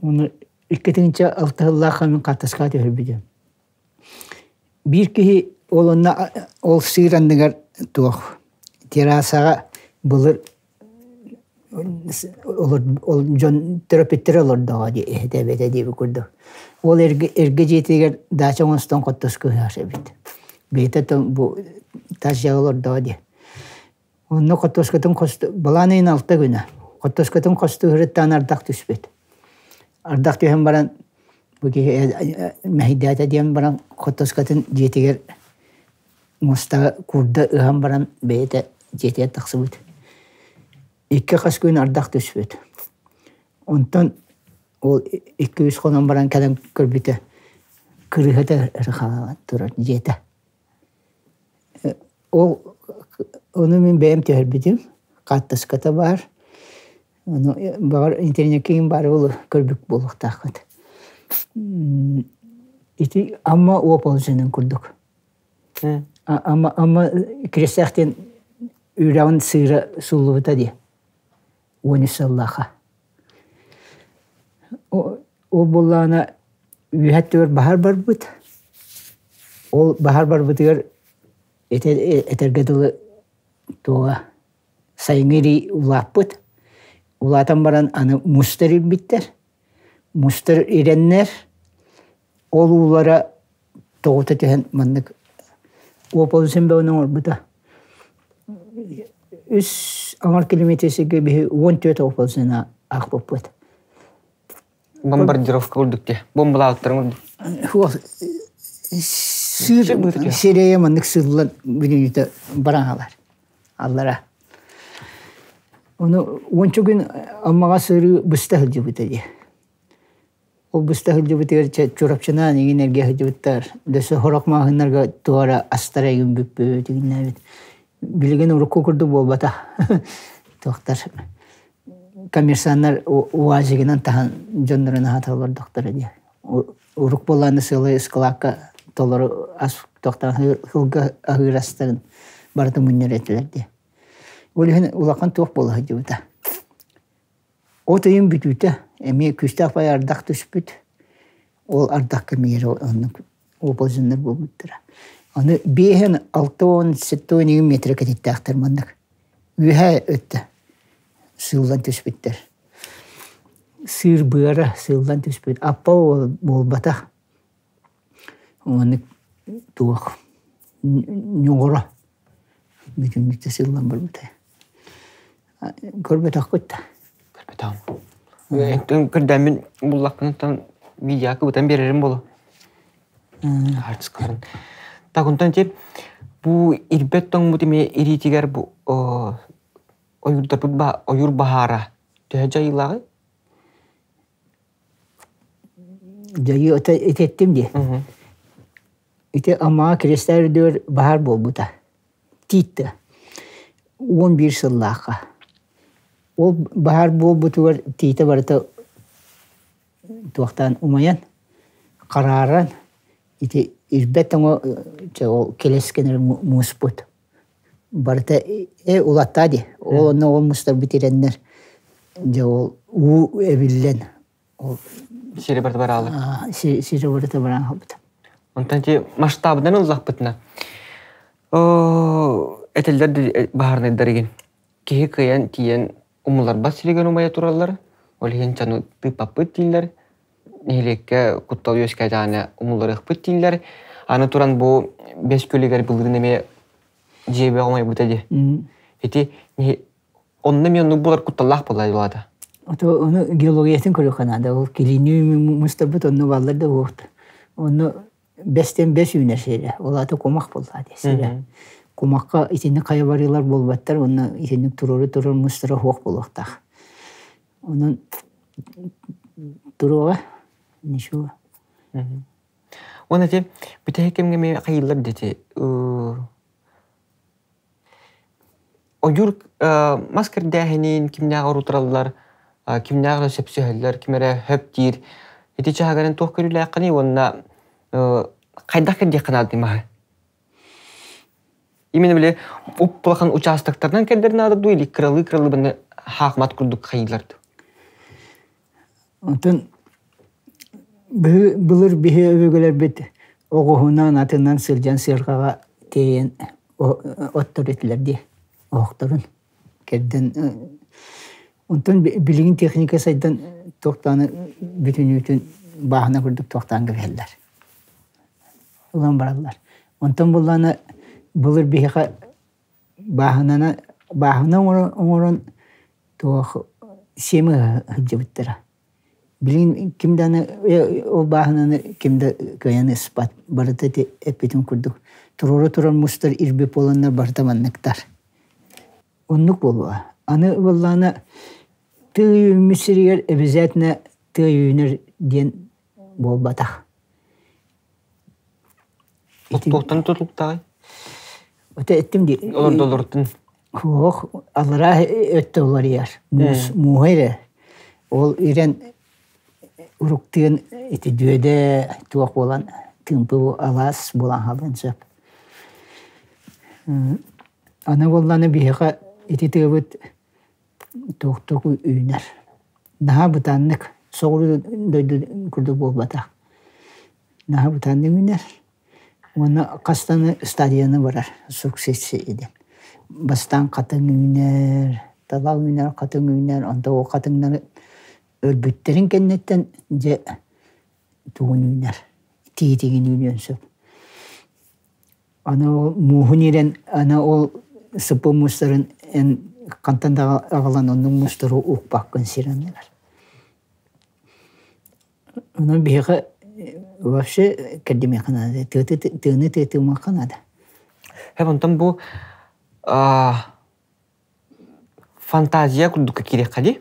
Ону 2006 сыллаахха мин хаартыскаҕа түһэрбитим. Биир киһи ол онно ол сыыр анныгар туох террасаҕа былыр ол дьон төрөппүттэрэ олордоҕо дии эһэтэ эбэтэ диэбит курдук. Ол эргэ эргэ дьиэтигэр даача оҥостон хоттоско ыһар эбит. Бэйэтэ бу тас дьиэҕэ олордоҕо дии. Онно хортуоскатын балаан ыйын алта күнэ. Хортуоскатын хостууһуруттаан ардах түспүт. Ардах түһэн баран бу киһи мэһэйдээтэ диэн баран хортуоскатын дьиэтигэр муостаҕа куурда ыһан баран бэйэтэ дьиэтигэр тахсыбыт. Икки хас күн ардах түспүт. Онтон ол 2-3 хонон баран кэлэн көрбүтэ кырыыһата эрэ хаалан турар дьиэтэ. Ол ону мин бэйэм түһэрбитим, хаартыската баар. Ону баҕар интернеккэ иҥин баар буолуо, көрбүт буолуохтааххыт. Ити Амма уополженын курдук. Амма Амма Крестаах диэн үрэҕин сыыра сууллубута дии 13 сыллаахха. Ол буоллаҕына үөһэ өттүгэр баһаар барбыт. Ол баһаар барбытыгар этэргэ дылы туоҕа сайыҥҥы илии улааппыт. Улаатан баран аны мустар ирбиттэр. Мустар ирэннэр ол уулара тоҕута түһэн маннык уополусун бөҕөнү оҥорбута. Үс аҥар километр сиргэ биһи 14 ополусуна аахпыппыт. Бомбардировка курдук дии. Бомбалаабыттарын курдук. Сыыр сирэйэ маннык сыыллан бүтүннүүтэ баран хаалар. Аллара. Ону уонча күн Аммаҕа сырыы быста сылдьыбыта дии. Ол быста сылдьыбытыгар Чурапчынаан иҥин эргэ сылдьыбыттар. Дөссө сорох маҕаһыыннарга туора астара игин бүппүт игиннээбит. Билигин урукку курдук буолбатах. Туохтар коммерсаннар УАЗигынан таһан дьоннорун аһата олордохторо дии. Урук буоллааны сыалай ыскылаакка толору ас туохтаан сылга аһыыр астарын барытын мунньар этилэр дии. Ол иһин улахан туох буола сылдьыбыта. От ыйын бүтүүтэ эмиэ күүстээх баайы ардах түспүт. Ол ардахка миэрэ оннук оползеннар буолбуттара. Аны 5 6 7 метр кэтиттээхтэр маннык. Үөһээ өттө. сыыллан түспүттэр. Сыыр быара сыыллан түспүт. Аппа буолбатах. Маннык туох ньоҕоро бүтүннүүтэ сыыллан барбыта. Көрбөтөххүт да? Көрбөтөҕүм. Көрдөммүн буллахпын видео кыбытан биэрэрим боло. Хаартыскаларын. Так онтон тип бу ирбэт тоҥмут эмиэ ириитигэр бу ойуурдарбыт ойуур баһаара төһө дьайыылааҕый? Дьайыы ити эттим дии. Ити Аммаҕа Крестай үрдүгэр баһаар буолбута. Тиит да 11 сыллаахха. Ол баһаар буолбутугар тиитэ барыта туохтаан умайан, харааран ити ирбэт тоҥо ол кэлэс гынар мууспут барыта улаттаа дии. Ол онно ол мустарбыт ирэннэр дьэ ол уу эбиллэн ол Сири барыта бараалар. Сири барыта бараан хаалбыта. Онтон ити масштабынан ыллахпытына этэллэр баһаарынайдар игин киһи кыайан тиийэн умулларбат сиригэр умайа тураллар, ол иһин дьону тыыппаппыт дииллэр, нэһилиэккэ куттал үөскээтэҕинэ умулларыахпыт дииллэр. Аны туран бу Бэс Күөлүгэр былырыын эмиэ дьиэбэ умайбыта дии. Ити онно эмиэ оннук буолар кутталлаах буолла дьылата. Ото ону геологиятын көрүөххэ наада. Ол килиини мустарбыт онно бааллар да буолуохта. Онно бэстэн бэс үүнэр сирэ. Ол аата кумах буоллаа дии сирэ. Кумахха итинник хайа барыылар буолбаттар уонна итинник туруору турар мустара суох буолуохтаах. Онон туруоҕа ничего. Уонна ити бүтэһик кэмҥэ эмиэ хайыыллар дии Ойуур мас кэрдээһинин кимнээҕэр утараллар, кимнээҕэр сөпсөһөллөр, ким эрэ хөп диир. Ити чааһыгар туох көрүүлээххиний уонна хайдах кэрдиэххэ наадый маһы? Именно били уп-улахан участоктарынан кэрдэр наада дуу или кыралыы-кыралыы манна хаахмат курдук хайыылар дуу? Онтон былыр биһи өбүгэлэрбит оҕуһунан, атынан сылдьан сыарҕаҕа тиэйэн оттор этилэр дии, оһохторун кэрдэн. Онтон билигин техника сайдан туохтааны бүтүнүүтүн бааһына курдук туохтаан кэбиһэллэр. Ылан бараллар. Онтон буллаана былыр биһиэхэ бааһынана бааһына оҥорон туох сиэмэ сылдьыбыттара. Билигин ким даҕаны ол бааһынаны ким да кыайан ыспат. Барыта ити эппитим курдук туруору турар мустар ирбит буоланнар барыта манныктар. Оннук буолуо. Аны буоллаҕына тыа үүммүт сиригэр обязательно тыа үүнэр диэн буолбатах. Туохтан тутулуктааҕый? Ото эттим дии. Олордолортун. Суох, аллараа өттө уларыйар. Муус, мууһа эрэ. Ол ирэн уруктыын ити дүөдэ туох буолан тыымпы алаас буолан хаалыан сөп. Аны буоллаҕына биһиэхэ ити тыабыт туох-туох үүнэр. Наһаа бытааннык, соҕуруу дойду курдук буолбатах. Наһаа бытааннык үүнэр. Уонна хас даҕаны стадияны барар суксессия диэн. Бастаан хатыҥ үүнэр, талах үүнэр, хатыҥ үүнэр, онтон ол хатыҥнары өлбүттэрин кэнниттэн дьэ тугун үүнэр, тиитигин үүнүөн сөп. Аны ол мууһун ирэн, аны ол сыппы муустарын эн хантан да аҕалан оннук муустары укпаккын сир анныгар. Онон биһиэхэ вообще кэрдимиэххэ наада, тыаны тыатымыахха наада. Һэп онтон бу фантазия курдукка киириэххэ дии.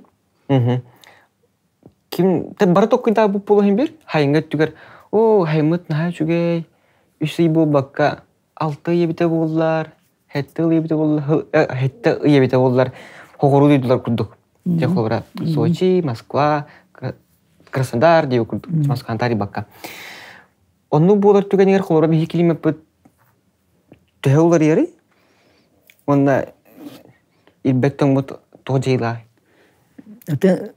Ким бары толкуйдаабыт буолуо биир хайыҥҥа өттүгэр оо хайыммыт наһаа үчүгэй үс ый буолбакка алта ый эбитэ буоллар сэттэ ый эбитэ буоллар сэттэ ый эбитэ буоллар хоҕуруу дойдулар курдук дьэ холобура Сочи Москва Краснодар диэбит курдук Москваны таарыйбакка оннук буолар түгэнигэр холобура биһиги климаппыт төһө уларыйарый уонна ирбэт тоҥмут туох дьайыылааҕый Это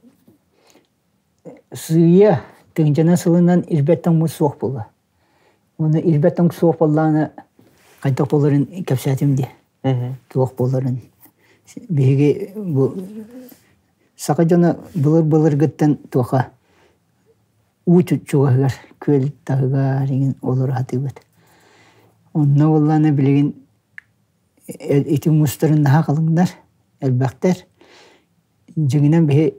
сыыйа тыһыынчанан сылынан ирбэт тоҥмут суох буолла. Уонна ирбэт тоҥ суох буоллаҕына хайдах буоларын кэпсээтим дии. Туох буоларын. Биһиги бу Саха дьоно былыр-былыргыттан туоха уу чугаһыгар, күөл таһыгар иҥин олоро сатыыбыт. Онно буоллаҕына билигин ити муустарын наһаа халыҥнар, элбэхтэр. Дьиҥинэн биһи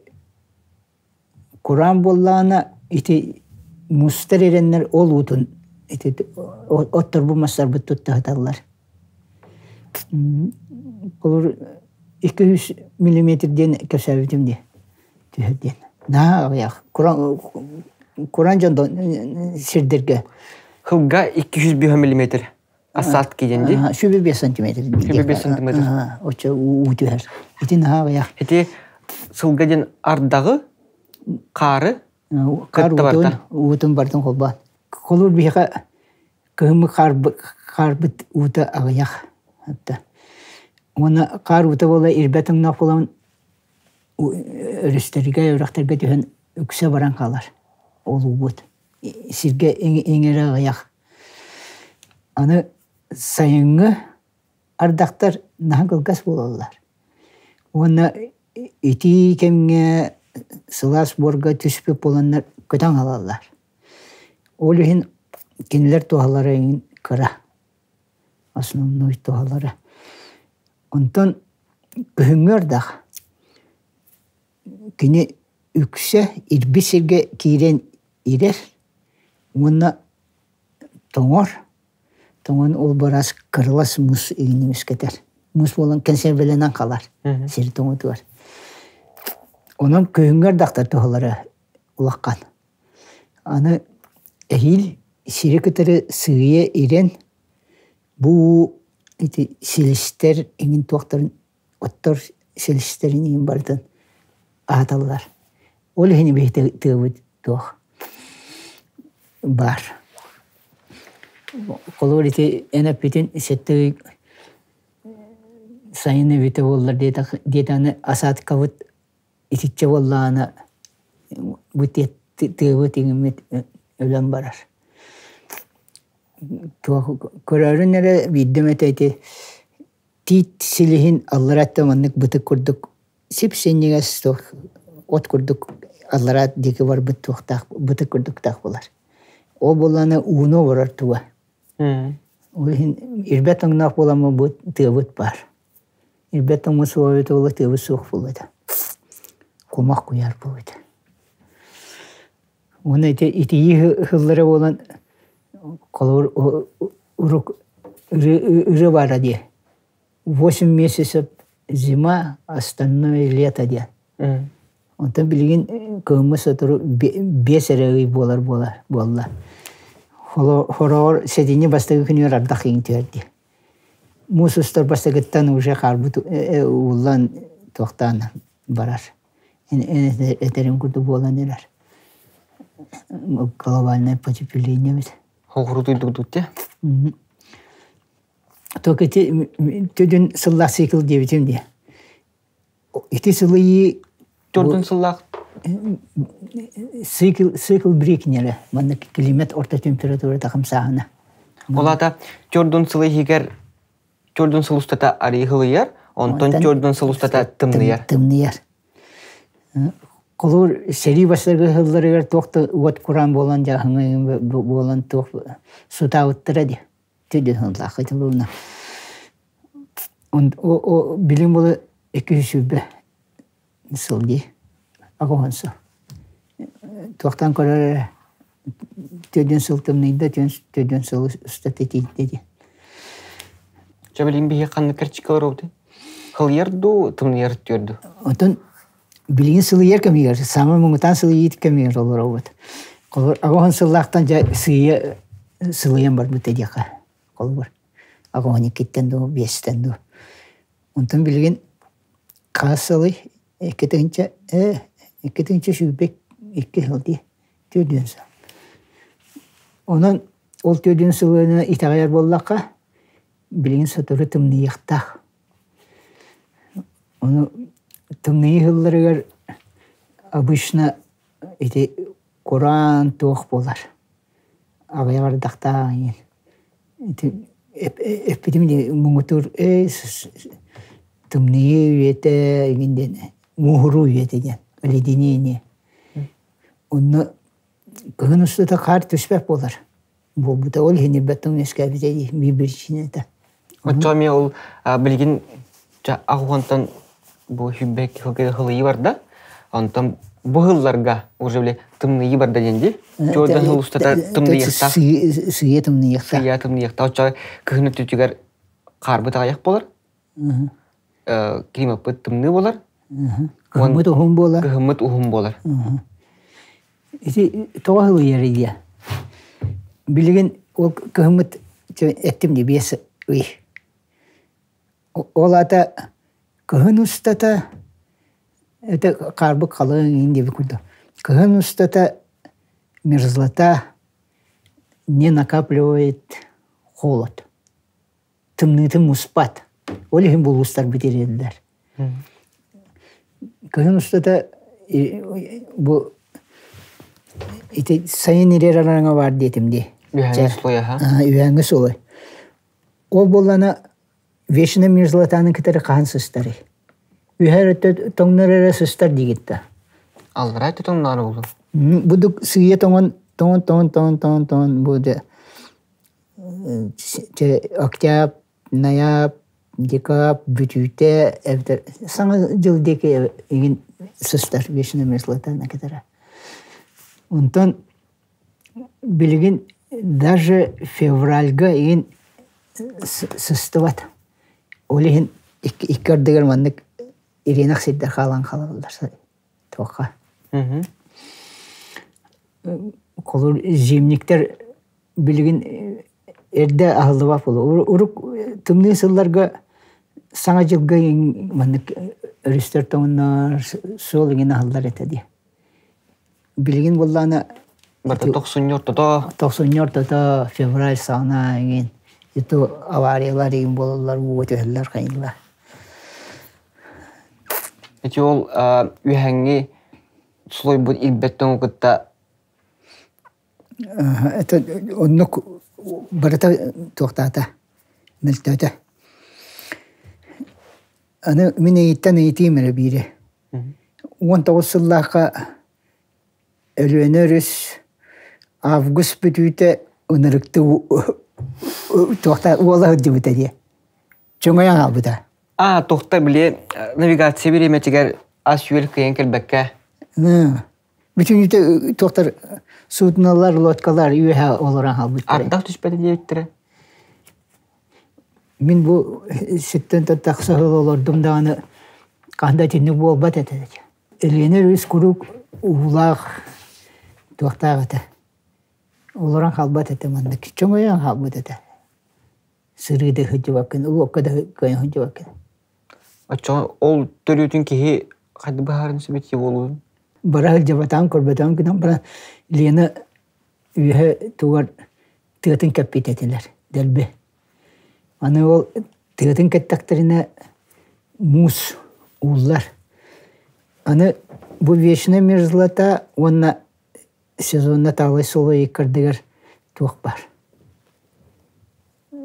кураан буоллаҕына ити муустар ирэннэр ол уутун ити отторбут мастарбыт тутта сыталлар. Холобур 200 миллиметр диэн кэпсээбитим дии түһэр диэн. Наһаа аҕыйах. Куран куран дьон сирдэргэ. Хылга 205 миллиметр. Осадки диэн дии. 105 сантиметр. 105 сантиметр. Оччо уу түһэр. Ити наһаа аҕыйах. Ити сылга диэн ардаҕы, хаары Хаар уутун, уутун барытын холбоон. Холуур биһиэхэ кыһыммыт хаарбыт уута аҕыйах. Уонна хаар уута буола ирбэт тоҥноох буолан өрүстэргэ, үрэхтэргэ түһэн үксэ баран хаалар. Ол уубут. Сиргэ иҥэрэ аҕыйах. Аны сайыҥҥы ардахтар наһаа кылгас буолаллар. Уонна итии кэмҥэ сылаас буорга түспүт буоланнар көтөн хаалаллар. Ол иһин кинилэр туһалара эҥин кыра, основной туһалара. Онтон күһүҥҥү ардах кини үксэ ирбит сиргэ киирэн ирэр уонна тоҥор. Тоҥон ол быраас кырылас муус иҥин үөскэтэр. Муус буолан кэнсиэрбэлэнэн хаалар сир тоҥотугар. Онон күһүҥҥү ардахтар туһалара улахан. Аны эһиил сири кытары сыыйа ирэн бу ити силистэр иҥин туохтарын оттор силистэрин иҥин барытын аһаталлар. Ол иһин биһи тыабыт туох баар. Холобур ити эн эппитин сэттэ ый сайын эбитэ буоллар диэтэҕинэ осадкабыт итиччэ буоллаҕына бу тыабыт иҥиммит өлөн барар. Туох көрөөрүн эрэ биирдэ эмэтэ ити тиит силиһин аллара өттө маннык бытык курдук сип-синньигэс туох от курдук аллара диэки барбыт туохтаах бытык курдуктаах буолар. Ол буоллаҕына ууну оборор туга. Ол иһин ирбэт тоҥноох буоламмыт бу тыабыт баар. Ирбэт тоҥмут суоҕа эбитэ буолла тыабыт суох буолуо этэ. Кумах куйаар буолуо этэ. Уонна ити итийии ыһыллара буолан холобур урук ырыа баара дии. Восемь месяцев зима, остальное лето диэн. Онтон билигин кыһыҥҥы сотору биэс эрэ ый буолар буолла. Хороҕор сэтинньи бастакы күнүгэр ардах иҥ түһэр дии. Муус устар бастакыттан уже хаарбыт ууллан туохтаан барар. Этэрим курдук буолан эрэр. Глобальное потепление эбит. Хоҕурутуйдугдут те? Только ити төдүн сыллаах цикл диэбитим дии. Ити сылыйыы Төрдүн сыллаах цикл цикл брикнеле манна климат орто температурата хамсааһына. Ол аата төрдүн сыл иһигэр төрдүн сыл устата арыйыһылыйар, онтон төрдүн сыл устата тымныйар. Тымныйар. Холобур, сэрии бастакы сылларыгар туох да уот кураан буолан дьааһыҥа буолан туох сутаабыттара дии. Түдүн сыллаах буолна. Билим була 220 сыл дии. Аҕыһын сыл. Туохтан көрөр эрэ төрдүн сыл тымныйда, төрдүн сыл устата тиийдэ дии. Чэ билигин биһиги ханнык кэрчиккэ олоробутуй? Хылыйар дуу, тымныйар түөрдүү? Оттон билигин сылыйар кэмигэр, саамай муҥутаан сылыйыыт кэмигэр олоробут. Холобур, аҕыһын сыллаахтан дьэ сыыйа сылыйан барбыта диэххэ. Холобур, аҕыһын иккиттэн дуу, биэстэн дуу. Онтон билигин хас сылый? 2 тыһыынча 2 тыһыынча 22 сыл дии, 4 сыл. Онон ол 4 сылына итэҕэйэр буоллахха, билигин сотору тымныйыахтаах. Ону тымныйыы сылларыгар обычно ити кураан туох буолар. Аҕыйах ардахтаах иһин. Ити эппитим дии муҥутуур тымныйыы үйэтэ игин диэн. Мууһуруу үйэтэ диэн, оледенение. Онно кыһын устата хаар түспэт буолар. Буолбута ол иһин ирбэт тоҥ үөскээбитэ дии биир причината. Оччоҕо эмиэ ол билигин аҕуһунтан бу сүүрбэ хылыйыы барда. Онтон бу сылларга уже били тымныйыы барда диэн дии. Чуордан сыл устата тымныйыахтаах. Сыйа тымныйыахтаах. Сыйа тымныйыахтаах. Оччоҕо кыһын өттүтүгэр хаарбыт аҕыйах буолар. Климаппыт тымныы буолар. Кыһыммыт уһун буолар. Кыһыммыт уһун буолар. Ити тоҕо сылыйар ийэ? Билигин ол кыһыммыт эттим дии биэс ый. Ол аата кыһын устата это хаарбыт халыҥ иин диэбит курдук. Кыһын устата мерзлота не накапливает холод. Тымныытын муспат. Ол иһин булуустарбыт ириэллэр. Кыһын устата бу ити сайын ирэр араҥа баар диэтим дии. Үһэҥҥэ слой аха. Үһэҥҥэ слой. Ол буоллана вечная мерзлотаны кытары хаһан сыстарый? Үһэр өттө тоҥнор эрэ сыстар диигит да. Аллараа өттө тоҥноон буолуо. Будук сыыйа тоҥон тоҥон тоҥон тоҥон тоҥон тоҥон бу октябрь, ноябрь, декабрь бүтүүтэ эбэтэр Саҥа дьыл диэки игин сыстар вечная мерзлотаны кытары. Онтон билигин даже февральга игин сыстыбат. Ол иһин икки ардыгар маннык ириэнэх сирдэр хаалан хаалаллар туохха. Холобур зимниктэр билигин эрдэ аһыллыбат буолуо. Урук тымныы сылларга Саҥа дьылга маннык өрүстэр тоҥоннор суол иҥин аһыллар этэ дии. Билигин буоллаҕына Барыта тохсунньу ортото. Тохсунньу ортото, февраль саҕана иҥин иту авариялар иҥин буолаллар, ууга түһэллэр хайыылар. Ити ол үөһэҥҥи слойбут ирбэт тоҥу кытта Это оннук барыта туохтаата, мөлтөөтө. Аны мин эйиттэн ыйытыым эрэ биири. 19 сыллаахха Өлүөнэ өрүс август бүтүүтэ ынырыкты туохта уола сылдьыбыта дии. Чөҥөйөн хаалбыта. А, туохта били навигация бириэмэтигэр ас-үөл кыайан кэлбэккэ. Бүтүннүүтэ туохтар суднолар, лодкалар үөһэ олорон хаалбыттара. Ардах түспэтэ диэбиттэрэ. Мин бу сиртэн тахса сыл олордум даҕаны хаһан да итинник буолбат этэ. Өлүөнэ өрүс куруук уулаах туохтаах этэ. Олорон хаалбат этэ маннык. Чөҥөйөн хаалбыт этэ. Сырыы да сылдьыбаккын, луокка да кыайан сылдьыбаккын. Оччоҕо ол төрүөтүн киһи хайдах быһааран сөбүтүй буолуон? Бара сылдьыбатаҕын көрбөтөҕүн гынан баран Лена үөһэ тугар тыатын кэппит этилэр дэлби. Аны ол тыатын кэттэхтэринэ муус ууллар. Аны бу вечная мерзлота уонна сезонно таалай суола иккардыгар туох баар.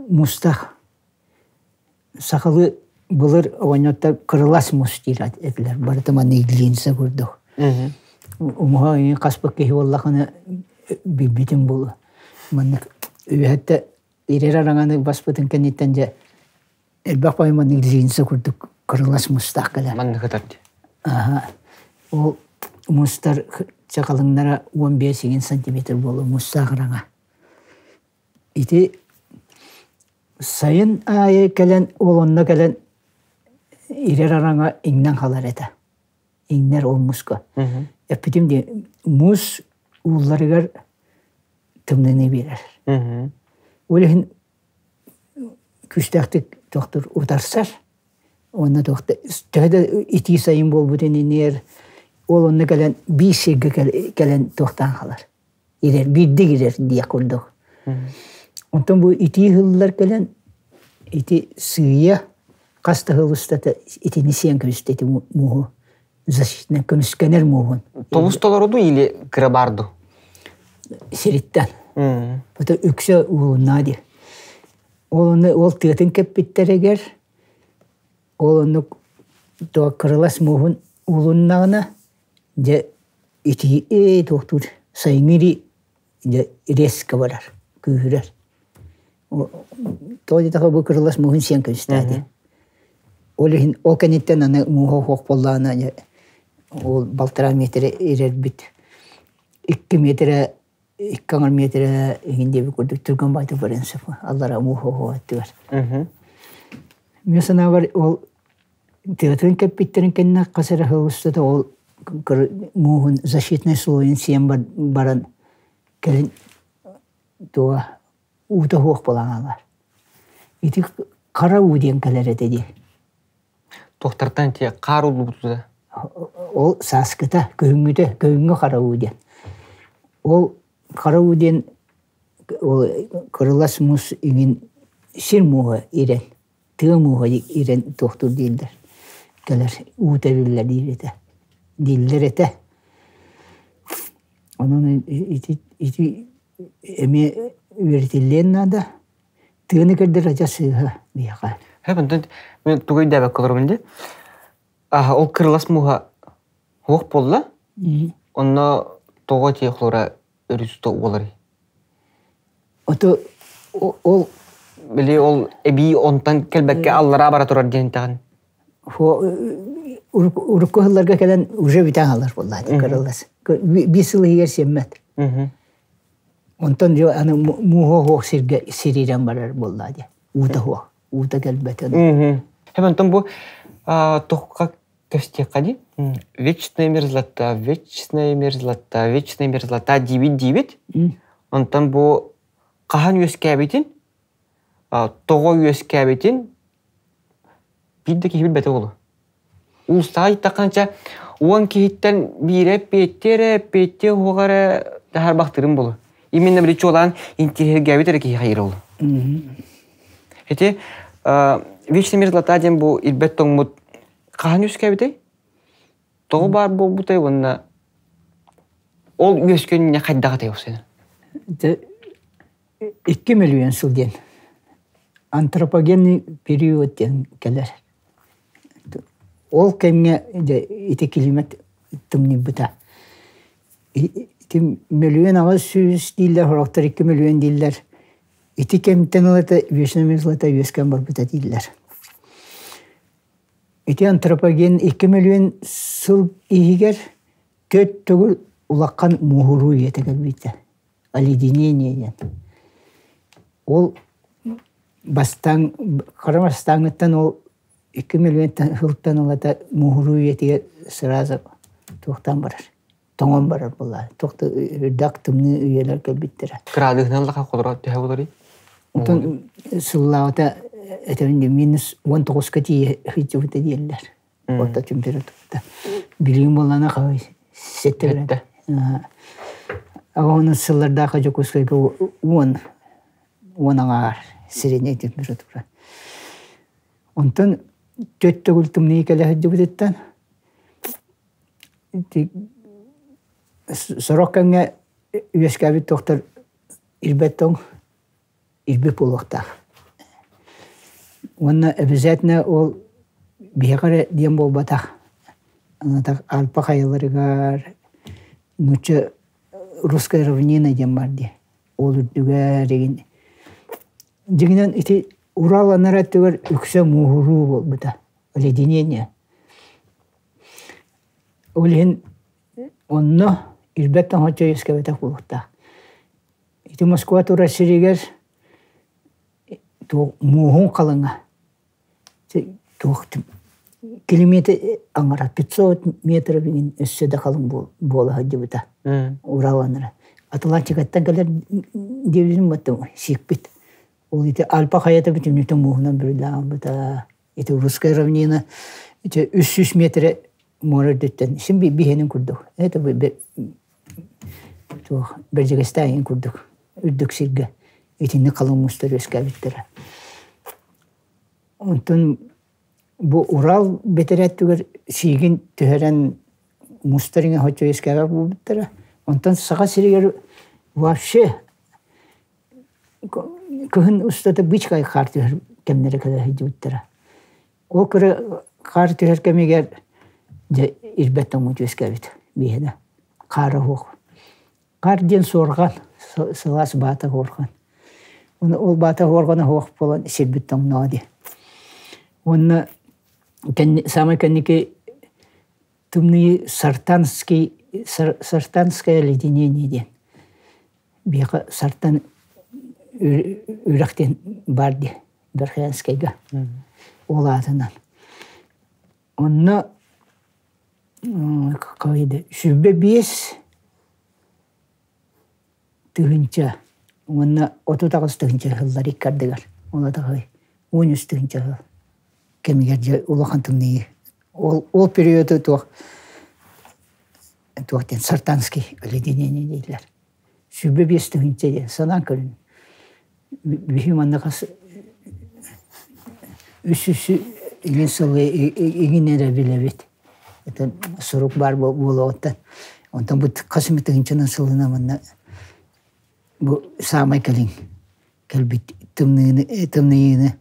Муустаах. Сахалыы былыр оҕонньоттор кырылас муус диир этилэр. Барыта манна иглиинсэ курдук. Умуһа ыйын хаспыт киһи буоллахына билбитим буолуо. Маннык үөһэттэ ирэр араҥаны баспытын кэнниттэн дьэ элбэх баҕайы маннык линза курдук кырылас муустаах кэлэр. Маннык ытар дии. Аха. Ол муустар чакалыҥнара 15 игин сантиметр буолуо муустаах араҥа. Ити сайын аайы кэлэн ол онно кэлэн ирэр араҥа иҥнэн хаалар этэ. Иҥнэр ол мууска. Эппитим дии муус уулларыгар тымныыны биэрэр. Ол иһин күүстээхтик тохтур утарсар. Уонна туох төһө да итии сайын буолбутун иниэр ол онно кэлэн биир сиргэ кэлэн туохтаан хаалар. Ирэр, биирдик ирэр диэх курдук. Онтон бу итии сыллар кэлэн ити сыыйа хас да сыл устата итини сиэн кэбистэ ити мууһу защитнай көмүскэнэр мууһун. Тобус толоруду или кыра баарду? Сириттэн. Это үксэ уулуннаа дии. Ол онно ол тыатын кэппиттэригэр ол оннук кырылас мууһун Уулуннаҕына дьэ итии ээ туохтуур сайыҥҥы дьэ резко барар, күүһүрэр. Тоҕо диэтэххэ бу кырылас мууһун сиэн кэбистээтэ. Ол иһин ол кэнниттэн аны мууһа суох буоллаҕына дьэ ол балтараа миэтэрэ ирэрбит 2 миэтэрэ 2 аҥар миэтэрэ иһин диэбит курдук түргэн баайдык барыан сөп аллара мууһа суох өттүгэр. Мин санаабар ол тыатын кэппиттэрин кэннэ хас эрэ сыл устата ол мууһун защитнай слойун сиэн баран кэлин туга уута суох буолан хаалар. Ити хара уу диэн кэлэр этэ дии. Туохтартан ити хаар ууллубута? Ол сааскыта, күһүҥҥүтэ, күһүҥҥү хара уу диэн. Ол хара уу диэн ол кырылас муус иҥин сир мууһа ирэн, тыа мууһа ирэн туохтуур дииллэр. Кэлэр уу тэбиллэр диир этэ. Дииллэр этэ. Онон ити ити эмиэ үөрэтиллиэн наада. Тыаны көрдөр адьас сыыһа биһиэхэ. Һэ, онтон мен тугу өйдөөбөккө олоробун дии. Аха, ол кырылас мууһа суох буолла. Онно тоҕо ити хлора өрүстэ уоларый? Ото ол Били ол эбии онтон кэлбэккэ аллараа бара турар диэн итэҕин. Урукку сылларга кэлэн уже бүтэн хаалар буолла кырылас. Биир сыл иһигэр сиэммэт. Онтон дьэ аны мууһа суох сиргэ сириирэн барар буолла дии. Уута суох. Уута кэлбэтэ. Хэм онтон бу туохха көстүөххэ дии. Вечная мерзлота, вечная мерзлота, вечная мерзлота диибит диибит. Онтон бу хаһан үөскээбитин, тоҕо үөскээбитин биир да киһи билбэтэ буолуо. Уустаҕа ыйыттаххына 10 киһиттэн биирэ эппиэттиэ эрэ, эппиэттиэ уһуоҕа эрэ таһаарбахтыырым буолуо. Именно били чуолаан интириэһиргээбит эрэ киһи хайыыр ол. Ити Вечный мерзлота диэн бу ирбэт тоҥмут хаһан үөскээбитэй? Тоҕо баар буолбутай уонна ол үөскүөн хайдах этэй ол Дьэ 2 мөлүйүөн сыл диэн антропогенный период диэн кэлэр. Ол кэмҥэ дьэ ити климат тымныйбыта. Ити 1 800 000 дииллэр, сорохтор 2 мөлүйүөн дииллэр. Ити кэмтэн ылата вечная мерзлота үөскээн барбыта дииллэр. Ити антропоген 2 мөлүйүөн сыл иһигэр төрт төгүл улахан мууһуруу үйэтэ кэлбитэ. Оледенение диэн. Ол бастаан хара бастааҥҥыттан ол 2 мөлүйүөн сылтан ылата мууһуруу үйэтигэр сразу туохтаан барар, тоҥон барар буолла. Туох да үрдэх тымныы үйэлэр кэлбиттэрэ. Кыраадыһынан лаха холоро төһө болорый? Онтон сыллаабыта этэбин -19-ка тиийэ сылдьыбыта дииллэр. Орто температурата. Билигин буоллаҕына хабай сэттэ. Аҕа сыллардаахха Дьокуускайга 10 аҥаар средняя температура. Онтон төрт төгүл тымныы кэлэ сылдьыбытыттан сорох кэмҥэ үөскээбит туохтар ирбэт тоҥ ирбит буолуохтаах. Уонна обязательно ол биһиэхэ эрэ диэн буолбатах. Альпа хайаларыгар нуучча русская равнина диэн бар дии. Ол үрдүгэр игин дьиҥинэн ити Урал анараа өттүгэр үксэ мууһуруу буолбута. Оледенение. Ол иһин онно ирбэт тоҥ үөскээбэтэх буолуохтаах. Ити Москва турар сиригэр туох мууһун халыҥа туох километр аҥара 500 метр билин өссө да халыҥ буола сылдьыбыта Урал анара. Атлантикаттан кэлэр диэбитим баттым сиикпит. Ол ити Альпа хайата бүтүннүүтэ мууһунан бүрүллэн хаалбыта. Ити Русская равнина ити 300 метрэ муора үрдүттэн син биһиэнин курдук. Это туох Бэрдьигэстээх курдук үрдүк сиргэ итинник халыҥ муустар үөскээбиттэрэ. Онтон бу Урал бэтэрээттигэр сиигин түһэрэн муустар иҥэ соччо үөскээбэт буолбуттара. Онтон Саха сиригэр вообще кыһын устата бычкай хаар түһэр кэмнэрэ кэлэ сылдьыбыттара. Ол кыра хаар түһэр кэмигэр Дьэ ирбэт тоҥмут үөскээбит биһиэнэ. Хаара суох. Хаар диэн суорҕан, сылаас баата суорҕан. Уонна ол баата суорҕана суох буолан сирбит тоҥноҕо дии. Уонна саамай кэнники тымныы Сартанский Сартанское оледенение диэн. Биһиэхэ Сартан үрэх диэн баар дии Верхоянскайга. Ол аатынан. Онно 25 тыһыынча уонна 38 тыһыынча ыһыллар икки ардыгар. Ол атаҕай 13 тыһыынча ыһыл кэмигэр дьэ улахан тымныы. Ол, ол периоду туох туох диэн Сартанский оледенение дииллэр. 25 тыһыынча диэн санаан көрүн. Биһи манна хас үс үс игин сылы игин эрэ билэбит. Это сурук баар буолуоҕуттан. Онтон бу хас эмэ тыһыынчанан сылына манна бу саамай кэлин кэлбит тымныыны тымныйыыны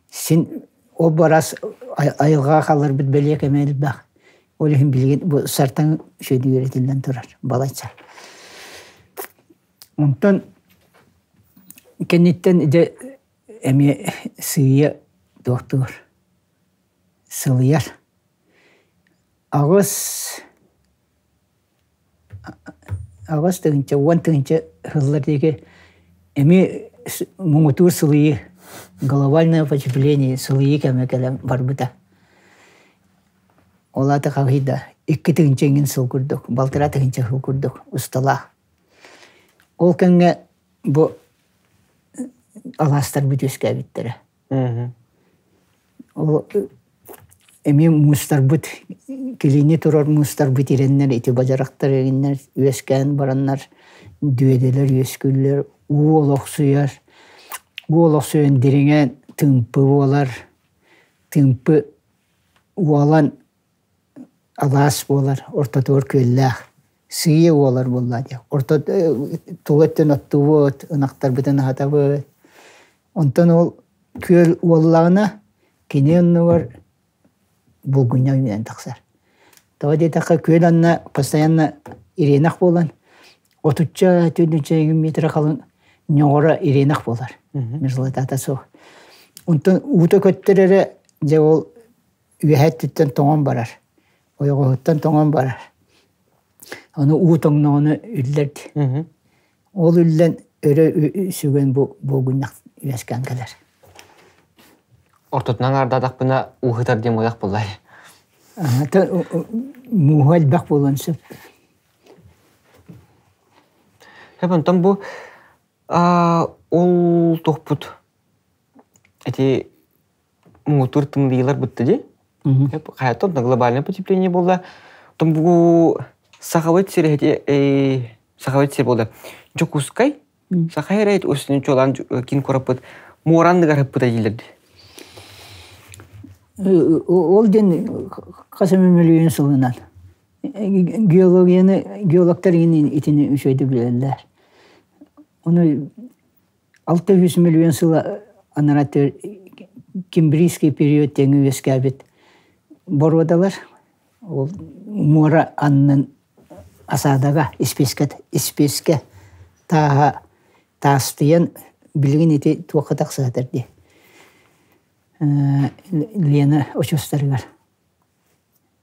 син ол барас айылҕаҕа хаалларбыт бэлиэ кэмэ элбэх. Ол иһин билигин бу сартаҥ үчүгэйдик үөрэтиллэн турар балачча. Онтон кэнниттэн дьэ эмиэ сыыйа туохтуур сылыйар. Аҕыс 8 тыһыынча, 10 тыһыынча сыллар диэки эмиэ муҥутуур сылыйыы, глобальное потепление сылыйыы кэмэ кэлэн барбыта. Ол аата хаһый да 2 тыһыынча иҥин сыл курдук, 1,5 тыһыынча сыл курдук усталаах. Ол кэмҥэ бу алаастарбыт үөскээбиттэрэ. Ол эмиэ муустарбыт, килиини турар муустарбыт ирэннэр, ити бадьарахтар иҥиннэр үөскээн бараннар, дүөдэлэр үөскүүллэр, уу олохсуйар, уу олохсуйан дириҥээн тыымпы буолар, тыымпы уолан алаас буолар, ортотугар күөллээх. Сыыйа уолар буолла дии. Орто тула өттүн оттуубут, ынахтарбытын аһатабыт. Онтон ол күөл уоллаҕына, кини оннугар булгунньах үүнэн тахсар. Тоҕо диэтэххэ, күөл анна постоянно ириэнэх буолан, отучча, түөртүнчэ метр халыҥ ньоҕоро ириэнэх буолар. Мерзлотата суох. Онтон уута көттөр эрэ, дьэ ол үөһэ өттүттэн тоҥон барар. Ойоҕоһуттан тоҥон барар. Ону уу тоҥноҕуна үллэр дии. Ол үллэн өрө сүгэн бу буолгунньах үөскээн кэлэр. Ортотунан аҥаардаатахпына ууһутар диэн буолах буоллай. Мууһа элбэх буолуон сөп. Сөп, онтон бу ол туохпут ити муҥутуур тымныйыылар бытта дии. Хайата глобальное потепление буолла. Оттон бу Сахабыт сирэ ити Сахабыт сир буолла. Дьокуускай Саха эрэ үстүнүн чуолаан киин куораппыт муора анныгар ыппыта дииллэр дии. Ол диэн хас эмэ мөлүйүөн сылынан. Геологияны геологтар иҥин итини үчүгэйдик билэллэр. Ону 600 миллион сыла анараа Кембрийский период тэҥи үөскээбит боруодалар ол муора аннын осадага испиэскэ испиэскэ тааһа таастыйан билигин ити туохха тахсыатар дии Лена очуостарыгар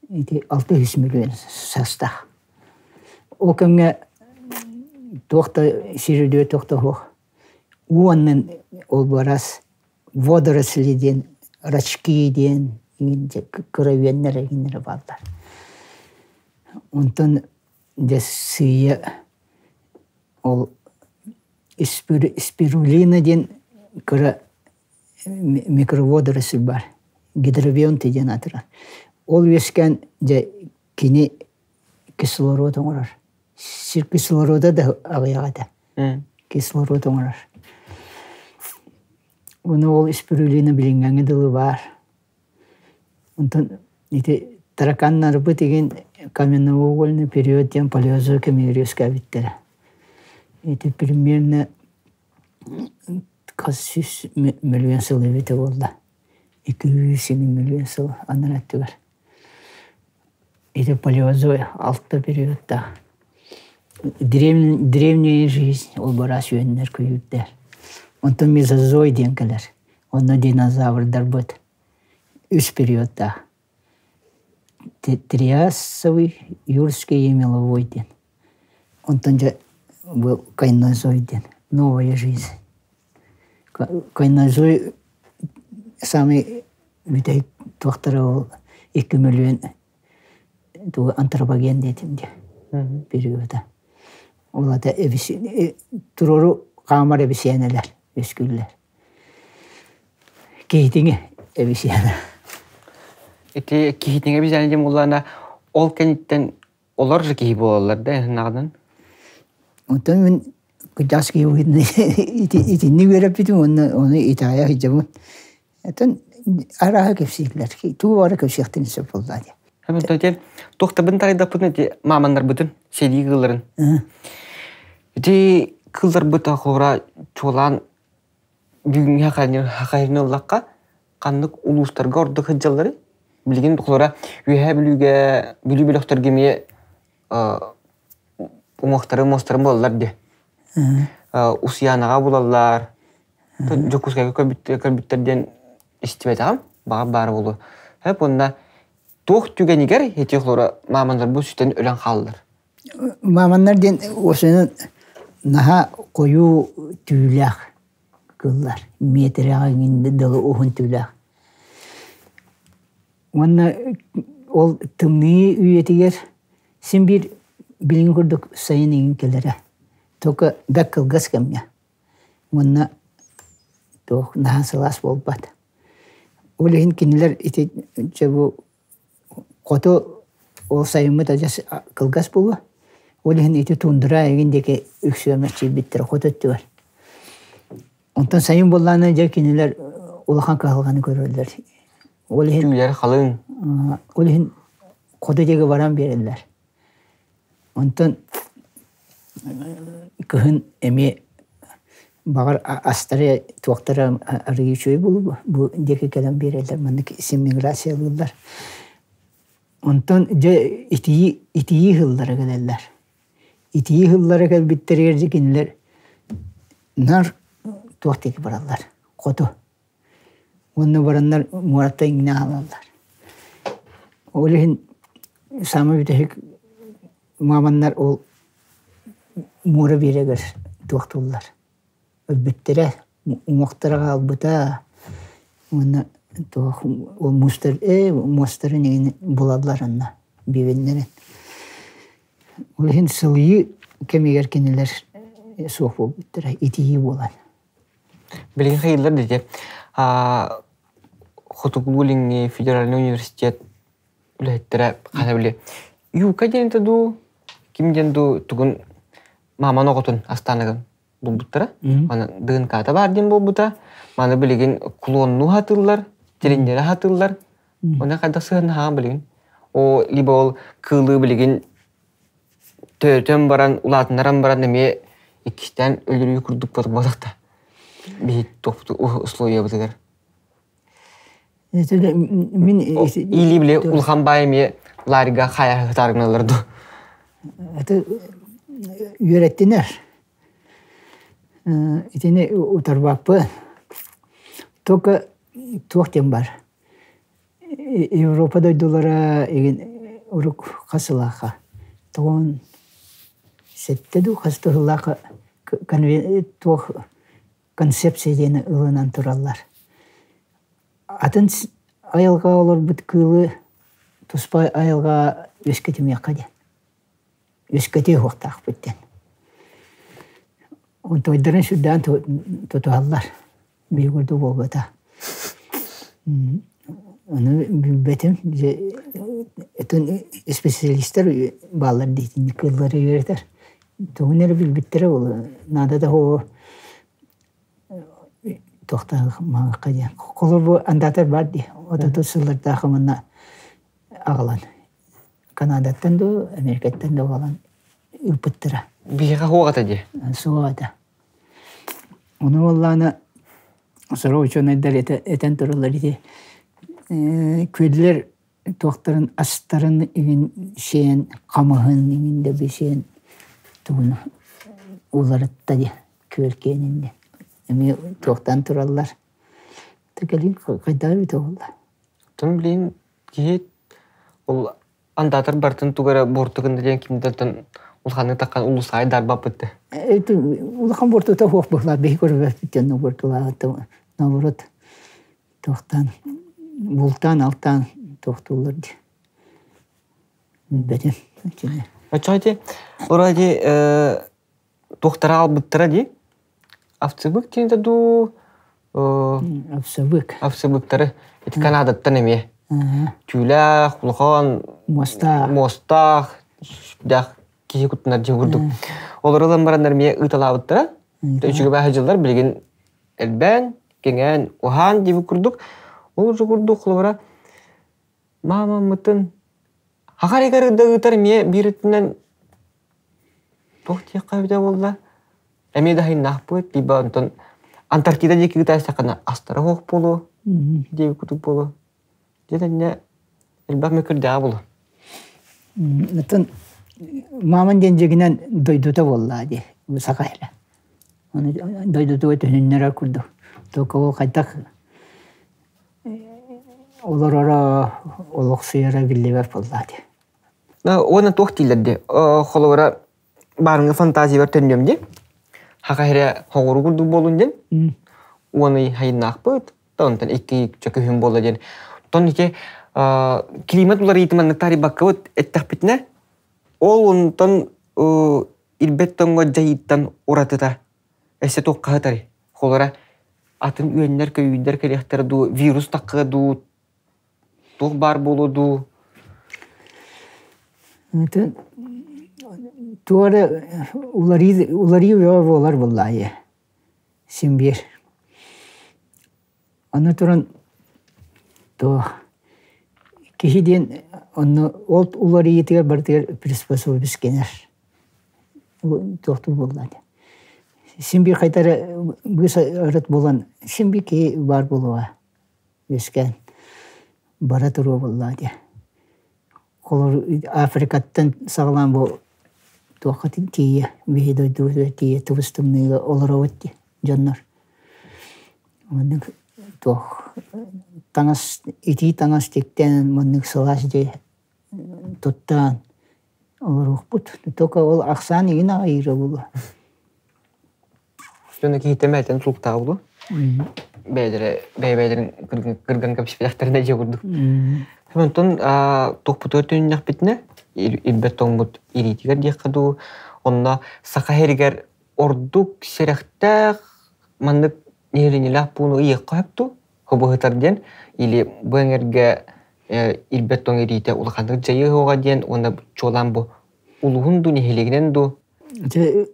ити 600 миллион састаах. Ол кэмҥэ туох да сир үрдүгэр туох да суох. Уу аннын ол барас водоросли диэн, рачки диэн кыра үөннэр эҥиннэрэ бааллар. Онтон дьэ сыыйа ол спирулина диэн кыра микроводоросль баар, гидробионты диэн аатырар. Ол үөскээн дьэ кини кислород оҥорор. Сир кислорода да аҕыйах этэ. Кислород оҥорор. Уонна ол спирулина билиҥҥээҥҥэ дылы баар. Онтон ити тараканнарбыт игин каменноугольный период диэн палеозой кэмигэр үөскээбиттэрэ. Ити примерно хас сүүс мөлүйүөн сыл эбитэ буолла. 200 мөлүйүөн сыл анараа өттүгэр. Ити палеозой алта периодтаах. Древняя жизнь ол бараас үөннэр күйүүрдэр. Онтон мезозой диэн кэлэр. Онно динозаврдарбыт үс периодтаах. Триасовый, юрский и меловой диэн. Онтон дьэ бу кайнозой диэн новая жизнь. Кайнозой самый бүтэһик туохтара ол 2 миллион тугу антропоген диэтим дии периода. Ол ата туруору хаамар эбисиэнэлэр үөскүүллэр. Киһитиҥи эбисиэнэ. Ити киһитиҥи эбисиэнэ диэн буоллаҕына, ол кэнниттэн олор же киһи буолаллар да наҕадан. Онтон мин кырдьаҕас киһи быһыытынан итинник үөрэппитим уонна ону итэҕэйэ сылдьабын. Оттон арааһы кэпсииллэр. Тугу баҕарар кэпсиэхтэрин сөп буоллаа дии. Эбэтэр туохтабын тарайдаппытын ити мааманнарбытын сэлии кыылларын. Ити кыылларбыт холобура чуолаан бүгүҥҥү хахайыны ыллахха ханнык улуустарга ордук сылдьалларый? Билигин холобура Үөһээ Бүлүүгэ Бүлүү бөлөхтөргө эмиэ уҥуохтарын муостарын булаллар дии. Усуйаанаҕа булаллар. Дьокуускайга көрбүттэр диэн истибэтэҕим. Баҕар баара буолуо. Сөп уонна туох түгэнигэр ити холобура мааманнарбыт сүтэн өлөн хааллар? Мааманнар диэн уопсайынан наһаа хойуу түүлээх кыыллар. Миэтэрэҕэ иҥин дылы уһун түүлээх. Уонна ол тымныы үйэтигэр син биир билиҥҥи курдук сайын иҥин кэлэрэ. Только бэрт кылгас кэмҥэ. Уонна туох наһаа сылаас буолбат. Ол иһин кинилэр ити дьэ бу хоту ол сайыммыт адьас кылгас буолуо. Ол иһин ити тундра эҥин диэки үксүө мэччийбиттэрэ хоту өттүгэр. Онтон сайын буоллаҕына дьэ кинилэр улахан кыһалҕаны көрөллөр. Ол иһин Түүлэр халыҥ. Ол иһин хоту диэки баран биэрэллэр. Онтон кыһын эмиэ баҕар астара туохтара арыый үчүгэй буолуо бу диэки кэлэн биэрэллэр маннык симмиграциялыыллар. Онтон дьэ итийии итийии ыһыллара кэлэллэр. Итийии ыһыллара кэлбиттэригэр дьэ кинилэр наар туох диэки бараллар хоту. Уонна бараннар муораттан иҥнэ хаалаллар. Ол иһин саамай бүтэһик мааманнар ол муора биэрэгэр туохтууллар. Өлбүттэрэ, уҥуохтара хаалбыта уонна туох ол муустар муостарын эҥин булаллар онно биэбиннэрин. Ол иһин сылыйыы кэмигэр кинилэр суох буолбуттара, итийии буолан. Билигин хайыыллар дии Хотугулуу-Илиҥҥи федеральнай университет үлэһиттэрэ хата били Юка диэн этэ дуу, ким диэн дуу тугун мааман оҕотун астааныгын булбуттара. Аны ДНК-та баар диэн буолбута. Маны билигин клоннуу хатыыллар, тилиннэри хатыыллар. Оны хайдах сыһыаннаһаҕын билигин? О, либо ол кыылы билигин Төрөтөн баран, улаатыннаран баран эмиэ иккистээн өлөрүү курдук буолбатах да биһи туохпут условиябытыгар. Мин Или били улахан баай эмиэ лаарга хайа ытааргыналар дуу. Это үөрэттинэр. Итини утарбаппын. Только туох диэн бар. Европа дойдулара игин урук хас сылаахха 97 дуу хас да сыллаахха туох концепция диэни ылынан тураллар. Атын айылҕа олорбут кыылы туспа айылҕа үөскэтимиэххэ диэн. Үөскэтиэ суохтаахпыт диэн. Онтойдорун сүрдээн тутуһаллар. Биир курдук буолбата. Ону билбэтим. Итин специалистар бааллар диэтин кыыллары үөрэтэр. Тугун эрэ билбиттэрэ ол наада да суоҕу туохтаах маҥахха диэн. Холобур бу андатор баар дии. Отутус сыллардаах манна аҕалан Канадаттан дуу, Америкаттан дуу аҕалан ыыппыттара. Биһиэхэ суох этэ дии. Суох этэ. Ону буоллаҕына сорох учуонайдар этэн тураллар ити күөллэр. Туохтарын астарын игин сиэн, хамыһын игин да сиэн тугун уларытта дии күөл киэнин диэн. Эмиэ туохтан тураллар. Кэлин хайдах эбитэ буолла. Оттон билигин киһи ол андаатар бартын тугу эрэ буорту гынна диэн кимдэртэн улаханнык таххан улусаай дарбаппыт да. Улахан буортута суох быһылаах биһи көрбөппүт диэн буортулаах наоборот туохтаан бултаан-алтаан туохтууллар дии билбэтим итини. Оччоҕо ити вроде туохтара аҕалбыттара дии овцебык диэн дуу Овцебык. Овцебыктары ити Канадаттан эмиэ түүлээх улахан муостаах муостаах сүрдээх киһи куттанар дьиэ курдук олору ылан бараннар эмиэ ыыталаабыттара үчүгэй бааһы дьыллар билигин элбээн кэҥээн уһаан диэбит курдук ол курдук холобура маамаммытын хахарыгар да ыытар эмиэ биир өттүнэн туох диэххэ эбитэ буолла эмиэ да аһыйнаахпыт либо онтон Антарктида диэки ыытаастаххына астара суох буолуо диэбит курдук буолуо дьэ инньэ элбэх мөкүрдээҕэ буолуо. Оттон мааман диэн дьиҥинэн дойдута буоллаа дии саха сирэ. Ону дойдутугар түһүннэрэр курдук. Только ол хайдах олороро олохсуйара биллибэт буоллаа дии. Уонна туох дииллэр дии холобура баарыҥҥы фантазиябар төннүөм дии. Хаха сирэ хоҕуру курдук буолун диэн. Уон ый хайыннаахпыт, онтон икки чөкүһүн буолла диэн. Оттон ити климат уларыйыытын маннык таарыйбаккабыт эттэхпитинэ, ол онтон ирбэт тоҥҥо дьайыыттан уратыта өссө туохха сытарый? Холобура, атын үөннэр-көйүүрдэр кэлиэхтэрэ дуу, вирус таххыа дуу, туох баар буолуо дуу? Это туох эрэ уларыы уларыы бөҕө буолар буоллаҕа син биир. Аны туран туох киһи диэн онно ол уларыйыытыгар барытыгар приспособись гынар. Туохтуу буолла диэн. Син биир хайта эрэ быыс арыт булан син биир киһи баар буолуоҕа үөскээн бара туруо буоллаҕа дии. Холобур Африкаттан саҕалаан бу туохха тиийэ биһи дойдубутугар тиийэ тыбыс тымныыга олоробут дии дьоннор. Маннык туох таҥас итии таҥас тиктэн маннык сылаас дьиэ туттаан олоруохпут. Только ол ахсаан игин аҕыйыыра буолуо. Дьону киһитэмээтэн тулуктаах буолуо. Бэйэлэрэ бэйэ-бэйэлэрин кырган кэпсэппэтэхтэринэ дьиэ курдук. Онтон туохпутугар төнүннэхпитинэ ирбэт тоҥмут ириитигэр диэххэ дуу, онно саха сиригэр ордук сэрэхтээх маннык нэһилиэнньэлээх пууну ыйыахха сөп дуу? Хобуһутар диэн или бу эҥэргэ ирбэт тоҥ ириитэ улаханнык дьайыа диэн уонна чуолаан бу улууһун дуу, нэһилиэгинэн дуу? Дьэ,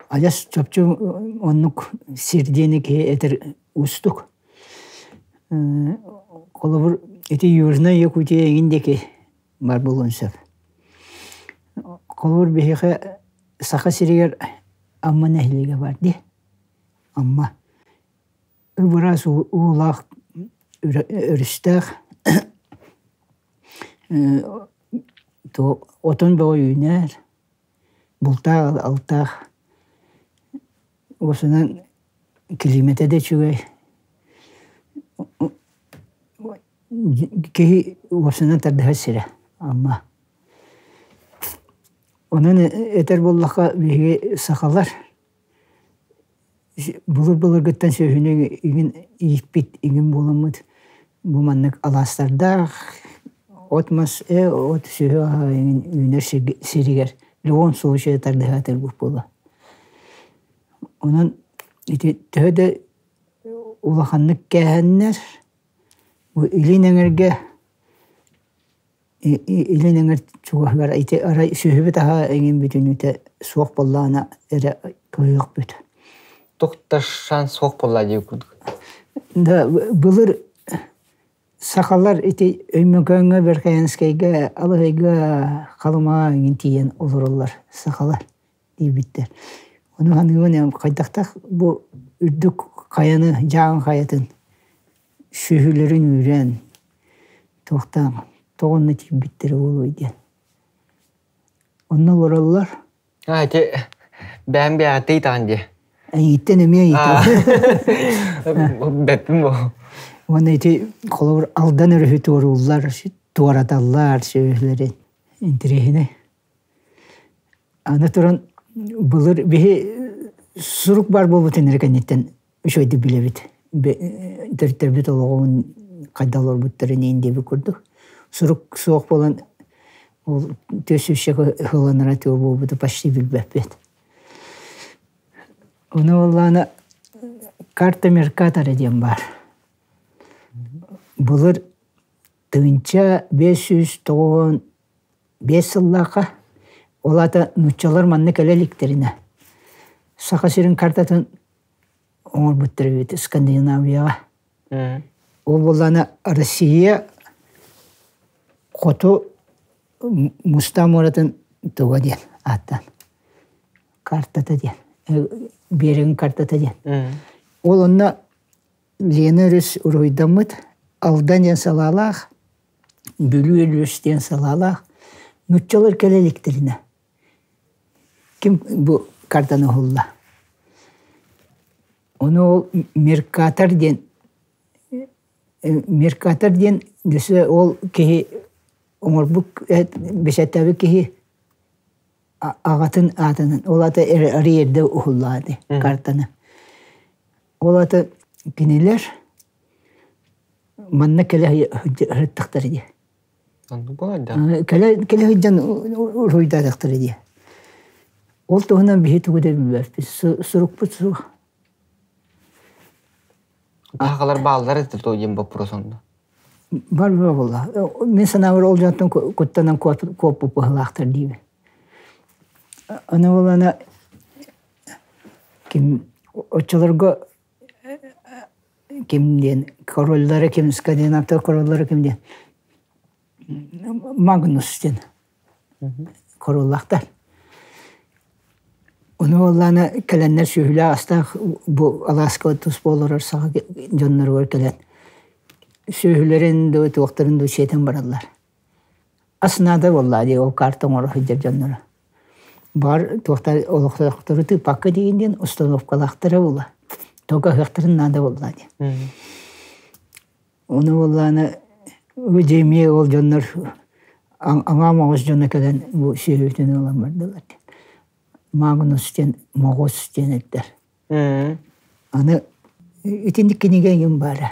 адьас чопчу оннук сир диэни киһи этэр уустук. Холобур, ити Южная Якутия эҥин диэки бар буолуон сөп. Холобур, биһиэхэ Саха сиригэр Амма нэһилиэгэ баар дии. Амма. Ыбыраас уулаах өрүстээх отон бөҕө үүнэр, бултаах-алтаах, уосунан килиимэтэ да үчүгэй. Киһи уопсайынан тардыһар сирэ Амма. Онон этэр буоллахха биһиги сахалар былыр-былыргыттан сүөһүнү игин ииппит игин буоламмыт бу маннык алаастардаах от-мас от сүөһү аһа игин үүнэр сиригэр в любом случае тардыһаатырбыт буолуо. Онон ити төһө да улаханнык кээһэннэр бу илин эҥэргэ илин эҥэр чугаһыгар ити арай сүөһүбүт аһа эҥин бүтүнүүтэ суох буоллаҕына эрэ кыайыахпыт. Туох да шанс суох буолла дии курдук. Да былыр сахалар ити Өймөкөөҥҥө, Верхоянскайга, Алыһайга, Халымаҕа эҥин тиийэн олороллор сахалар диэбиттэр. Ону саныыбын хайдахтаах бу үрдүк хайаны, Дьааҥы хайатын сүөһүлэрин үүрэн туохтаах Тоҕо онно тиийбиттэрэ буолуой диэн. Онно олороллор. А, ити бэйэм бэйэҕиттэн ыйытаҕын дии. Эйигиттэн эмиэ ыйытабын. Бэппин буо. Уонна ити холобур Алдан өрүһү туорууллар, туораталлар сүөһүлэрин. Интэриэһинэй. Аны туран былыр биһи сурук баар буолбутун эрэ кэнниттэн үчүгэйдик билэбит. Төрүттэрбит олоҕун хайдах олорбуттарын иһин диэбит курдук. Сурук суох буолан ол түөс сүүсчэкэ ыһылланара тыа буолбута почти билбэппит. Ону буоллаҕына карта Меркатора диэн баар. Былыр 1595 сыллаахха, ол аата нууччалар манна кэлэ иликтэринэ, Саха сирин картатын оҥорбуттар эбит Скандинавияҕа. Ол буоллаҕына Россия хоту Муста муоратын туга диэн ааттаан картата диэн биэрэгин картата диэн. Ол онно Лена өрүс уруһуйдаммыт, Алдан диэн салаалаах, Бүлүү өрүс диэн салаалаах нууччалар кэлэ иликтэринэ ким бу картаны уһулла? Ону ол Меркатор диэн Меркатор диэн өссө ол киһи оҥорбут бэчээттээбит киһи аҕатын аатынан ол аата арый эрдэ уһуллаҕа картаны. Ол аата кинилэр манна кэлэ сырыттахтара дии. Оннук буолар да. Кэлэ кэлэ сылдьан уруһуйдаатахтара дии. Ол туһунан биһи тугу да билбэппит. Сурукпут суох. Аһаҕалар бааллар этэ дуо диэн боппуруос онно. Бар буолла. Мин санаабар ол дьонтон куттанан куоппут быһыылаахтар диибин. Аны буоллаҕына ким оччолорго ким диэн короллара ким скандинавтар короллара ким диэн Магнус диэн короллаахтар. Ону буоллаҕына кэлэннэр сүөһүлээх астаах бу алааска туспа олорор саха дьонноругар кэлэн сүөһүлэрин дуу туохтарын дуу сиэтэн бараллар. Ас наада буоллаҕа дии ол карта оҥоро сылдьар дьонноро. Баҕар туохтар олохтоохтору тыыппакка диин диэн установкалаахтара буолла. Тоҕо аһыахтарын наада буоллаҕа дии. Ону буоллаҕына дьэ эмиэ ол дьоннор аҥаа моҕус дьоно кэлэн бу сүөһүтүн ылан бардылар диэн. Магнус диэн моҕус диэн эттэр. Аны итинник кинигэ эҥин баара.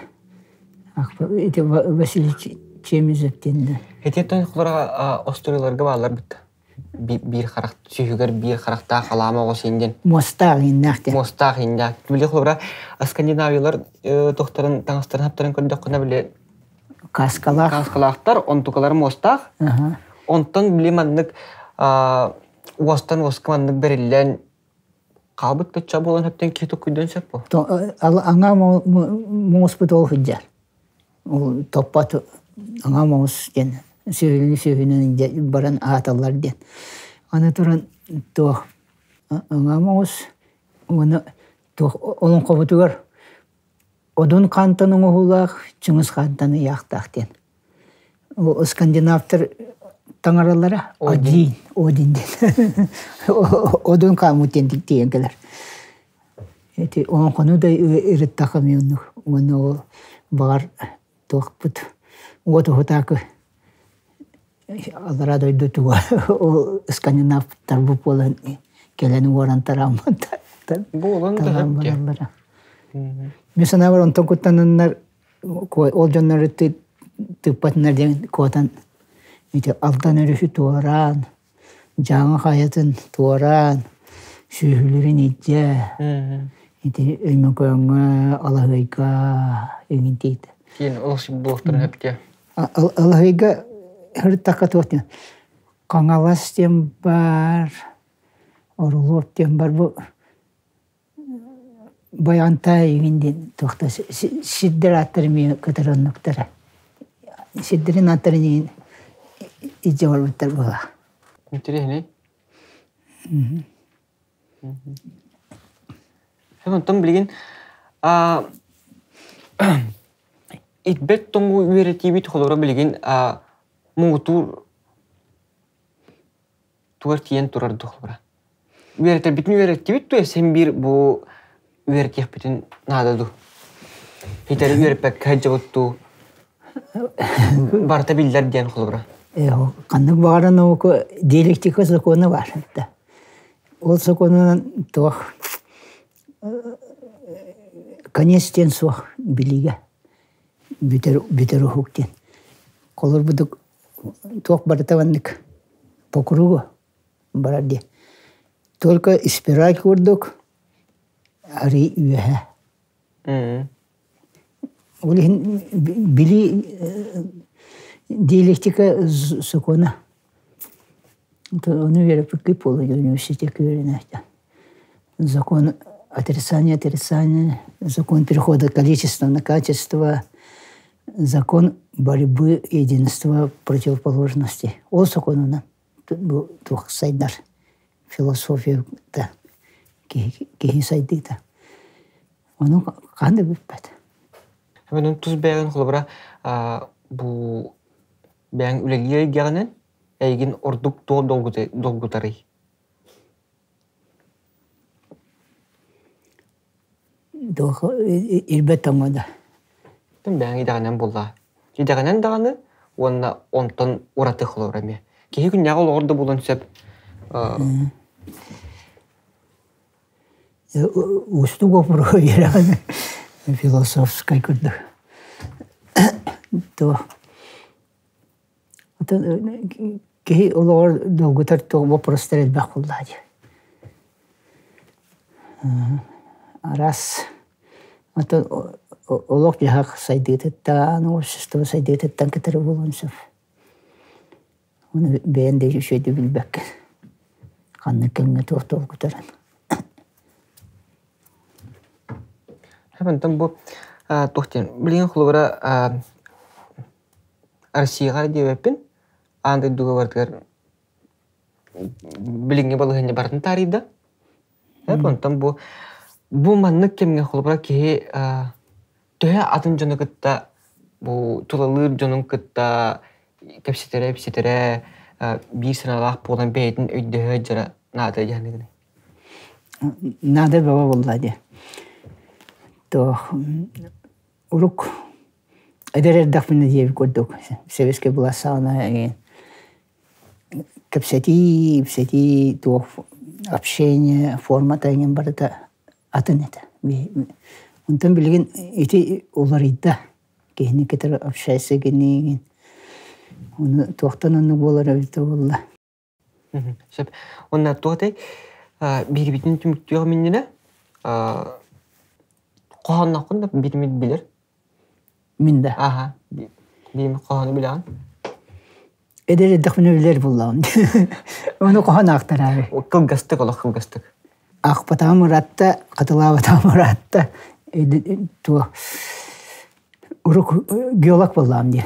Ити Василий Чемезов диэн. Ититтэн холора остуоруйаларга бааллар битта. Биир харах сүүһүгэр биир харахтаах халаама оҕус индиэн. Муостаах ииннээх диэн. Муостаах ииннээх. Били холобура скандинавиялар тохтарын таҥастарын хаптарын көрдөххүнэ били каскалаах каскалаахтар онтукалар муостаах. Онтон били маннык уостан уоска маннык бэриллэн хаалбыт кычча буолан сөптөн киһи токуйдуон сөп буо. Аҥаа муҥуспут ол сылдьар. Ол топпот аҥаа моҥус диэн сүөһүнү сүөһүнэн баран ааталлар диэн. Аны туран туох аҥаа моҥус уонна туох олоҥхобутугар Одун хаантан оҥоһуулаах, Чыҥыс хаантан ыйаахтаах диэн. Ол скандинавтар таҥаралара Один, Один диэн. Одун хааммыт диэн тиийэн кэлэр. Ити олоҥхону да ырыттахха эмиэ оннук. Уонна ол баҕар туохпут уот уһутаакы аллараа дойду туга ол скандинавтар бу буолан кэлэн уоран тарааммыттар Буолан да тараан сөп дии. бараллара. Мин санаабар онтон куттананнар ол дьоннору тыыппатыннар диэн куотан ити Алдан өрүһү туораан, Дьааҥы хайатын туораан, сүөһүлэрин илдьэ ити Өймөкөөҥҥө, Алаһыайга эҥин тиийдэ. Киин олох буолуохтарын сөп дии. Алаһыйга сырыттахха туох диэн Хаҥалас диэн баар, Орулуоп диэн бар бу Байаҕантай игин диэн туохта сирдэр ааттара эмиэ кытары оннуктара. Сирдэрин ааттарын игин илдьэ барбыттар буолаа. Интэриэһинэй. Онтон билигин ирбэт тоҥу үөрэтиибит холобура билигин Муҥутуур тугар тиийэн турар духлара. Үөрэтэрбитин үөрэттибит дуо, син биир бу үөрэтиэхпитин наада дуу? Хитэри үөрэппэккэ сылдьабыт дуу? Барыта биллэр диэн холобура. Ханнык баҕара наука диалектика сокуона баар. Ол сокуонунан туох конец диэн суох билиигэ бүтэр бүтэр уһук диэн. Холобурдук туох барыта маннык по кругу барар диэн. Только спираль курдук арый үөһэ. Ол иһин билии диалектика сокуона. Ону үөрэппиккит буолуо университекка үөрэнээччи. Закон отрицания отрицания, закон перехода количества на качество, закон борьбы единства противоположностей. Ол сокуонунан бу туох сайдар философия да киһи сайдыыта. Ону хаһан да бүппэт. Эбэтэр тус бэйэҕин холобура бу бэйэҥ үлэлиир эйгэҕинэн эйигин ордук туох долгутарый? Туох ирбэт тоҥо да. Бэйэҥ идэҕинэн буоллаа. Идэҕинэн даҕаны уонна онтон ураты холобура эмиэ. Киһи күннээҕи олоҕор да буолуон сөп. Уустук боппуруоһу биэрэҕин философскай курдук. Туох киһи олоҕор долгутар туох боппуруостар элбэх буоллаҕа дии. Араас оттон олох-дьаһах сайдыытыттан, общество сайдыытыттан кытары буолуон сөп. Ону бэйэҥ да үчүгэйдик билбэккин. Ханнык кэмҥэ туох долгутарын. Онтон бу туох диэн билигин холобура Россияҕа диэбэппин, аан дойдуга барытыгар билиҥҥи балаһыанньа барытын таарыйда. Онтон бу бу маннык кэмҥэ холобура киһи төһө атын дьону кытта бу тулалыыр дьонун кытта кэпсэтэрэ-ипсэтэрэ биир санаалаах буолан бэйэтин өйдөһө дьара наада диэххиний? Наада бөҕө буолла дии. Туох урук эдэр эрдэхпинэ диэбит курдук сэбиэскэй былаас саҕана эҥин кэпсэтии, ипсэтии, туох общение формата эҥин барыта атын этэ. Онтон билигин ити уларыйда. Киһини кытары общайся гыныыгын. Ону туохтан оннук буолар эбитэ буолла. Сөп. Уонна туох этэй биирбитин түмүктүөх иннинэ хоһооннооххун да биирмит билэр. Мин да. Аха. Биирмит хоһоону билэҕин. Эдэр эрдэхпинэ билэр буоллаҕым. Ону хоһоон аахтараары. Кылгастык олох кылгастык. Аахпатаҕым ыраатта, хатылаабатаҕым ыраатта. Туох урук геолог буоллаҕым дии.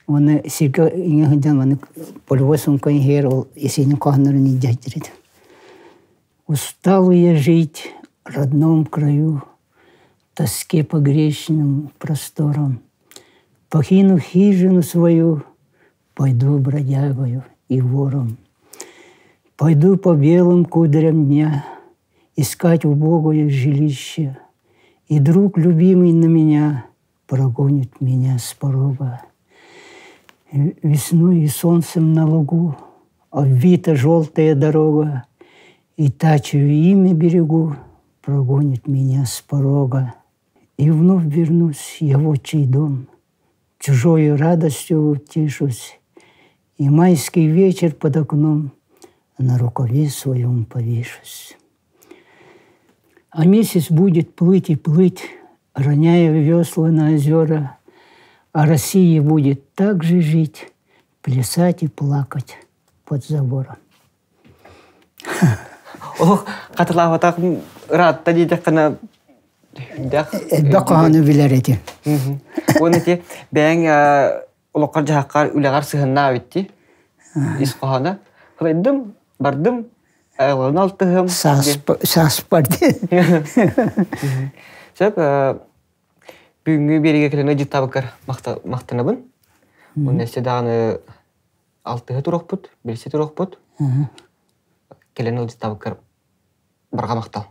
Уонна сиргэ иҥэ сылдьан маннык полевой сумка иһигэр ол Есенин хоһооннорун илдьэ сылдьар этим. Устал я жить в родном краю, тоске по гречным просторам. Покину хижину свою, пойду бродягою и вором. Пойду по белым кудрям дня искать убогое жилище, И друг любимый на меня прогонит меня с порога. Весной и солнцем на лугу обвита желтая дорога, И та, чье имя берегу, прогонит меня с порога. И вновь вернусь я в отчий дом, чужою радостью утешусь, И майский вечер под окном на рукаве своем повешусь. А месяц будет плыть и плыть, роняя весла на озера, а Россия будет так же жить, плясать и плакать под забором. Олох хатылаабатах ыраатта диэтэххинэ Элбэх хоһоону билэр этим. Уонна ити бэйэҥ олоххор дьаһаххар үлэҕэр сыһыннаа эбитти ис хоһооно. Хылайдым, бардым, айылҕаны алтыһым. Сааспар диэн. Сөп, бүгүҥҥү биэриигэ кэлэн ыдьыттаабыккар махтанабын. Уонна өссө даҕаны Алтыһа туруохпут, билсэ туруохпут. Кэлэн ыалдьыттаабыккар барҕа махтал.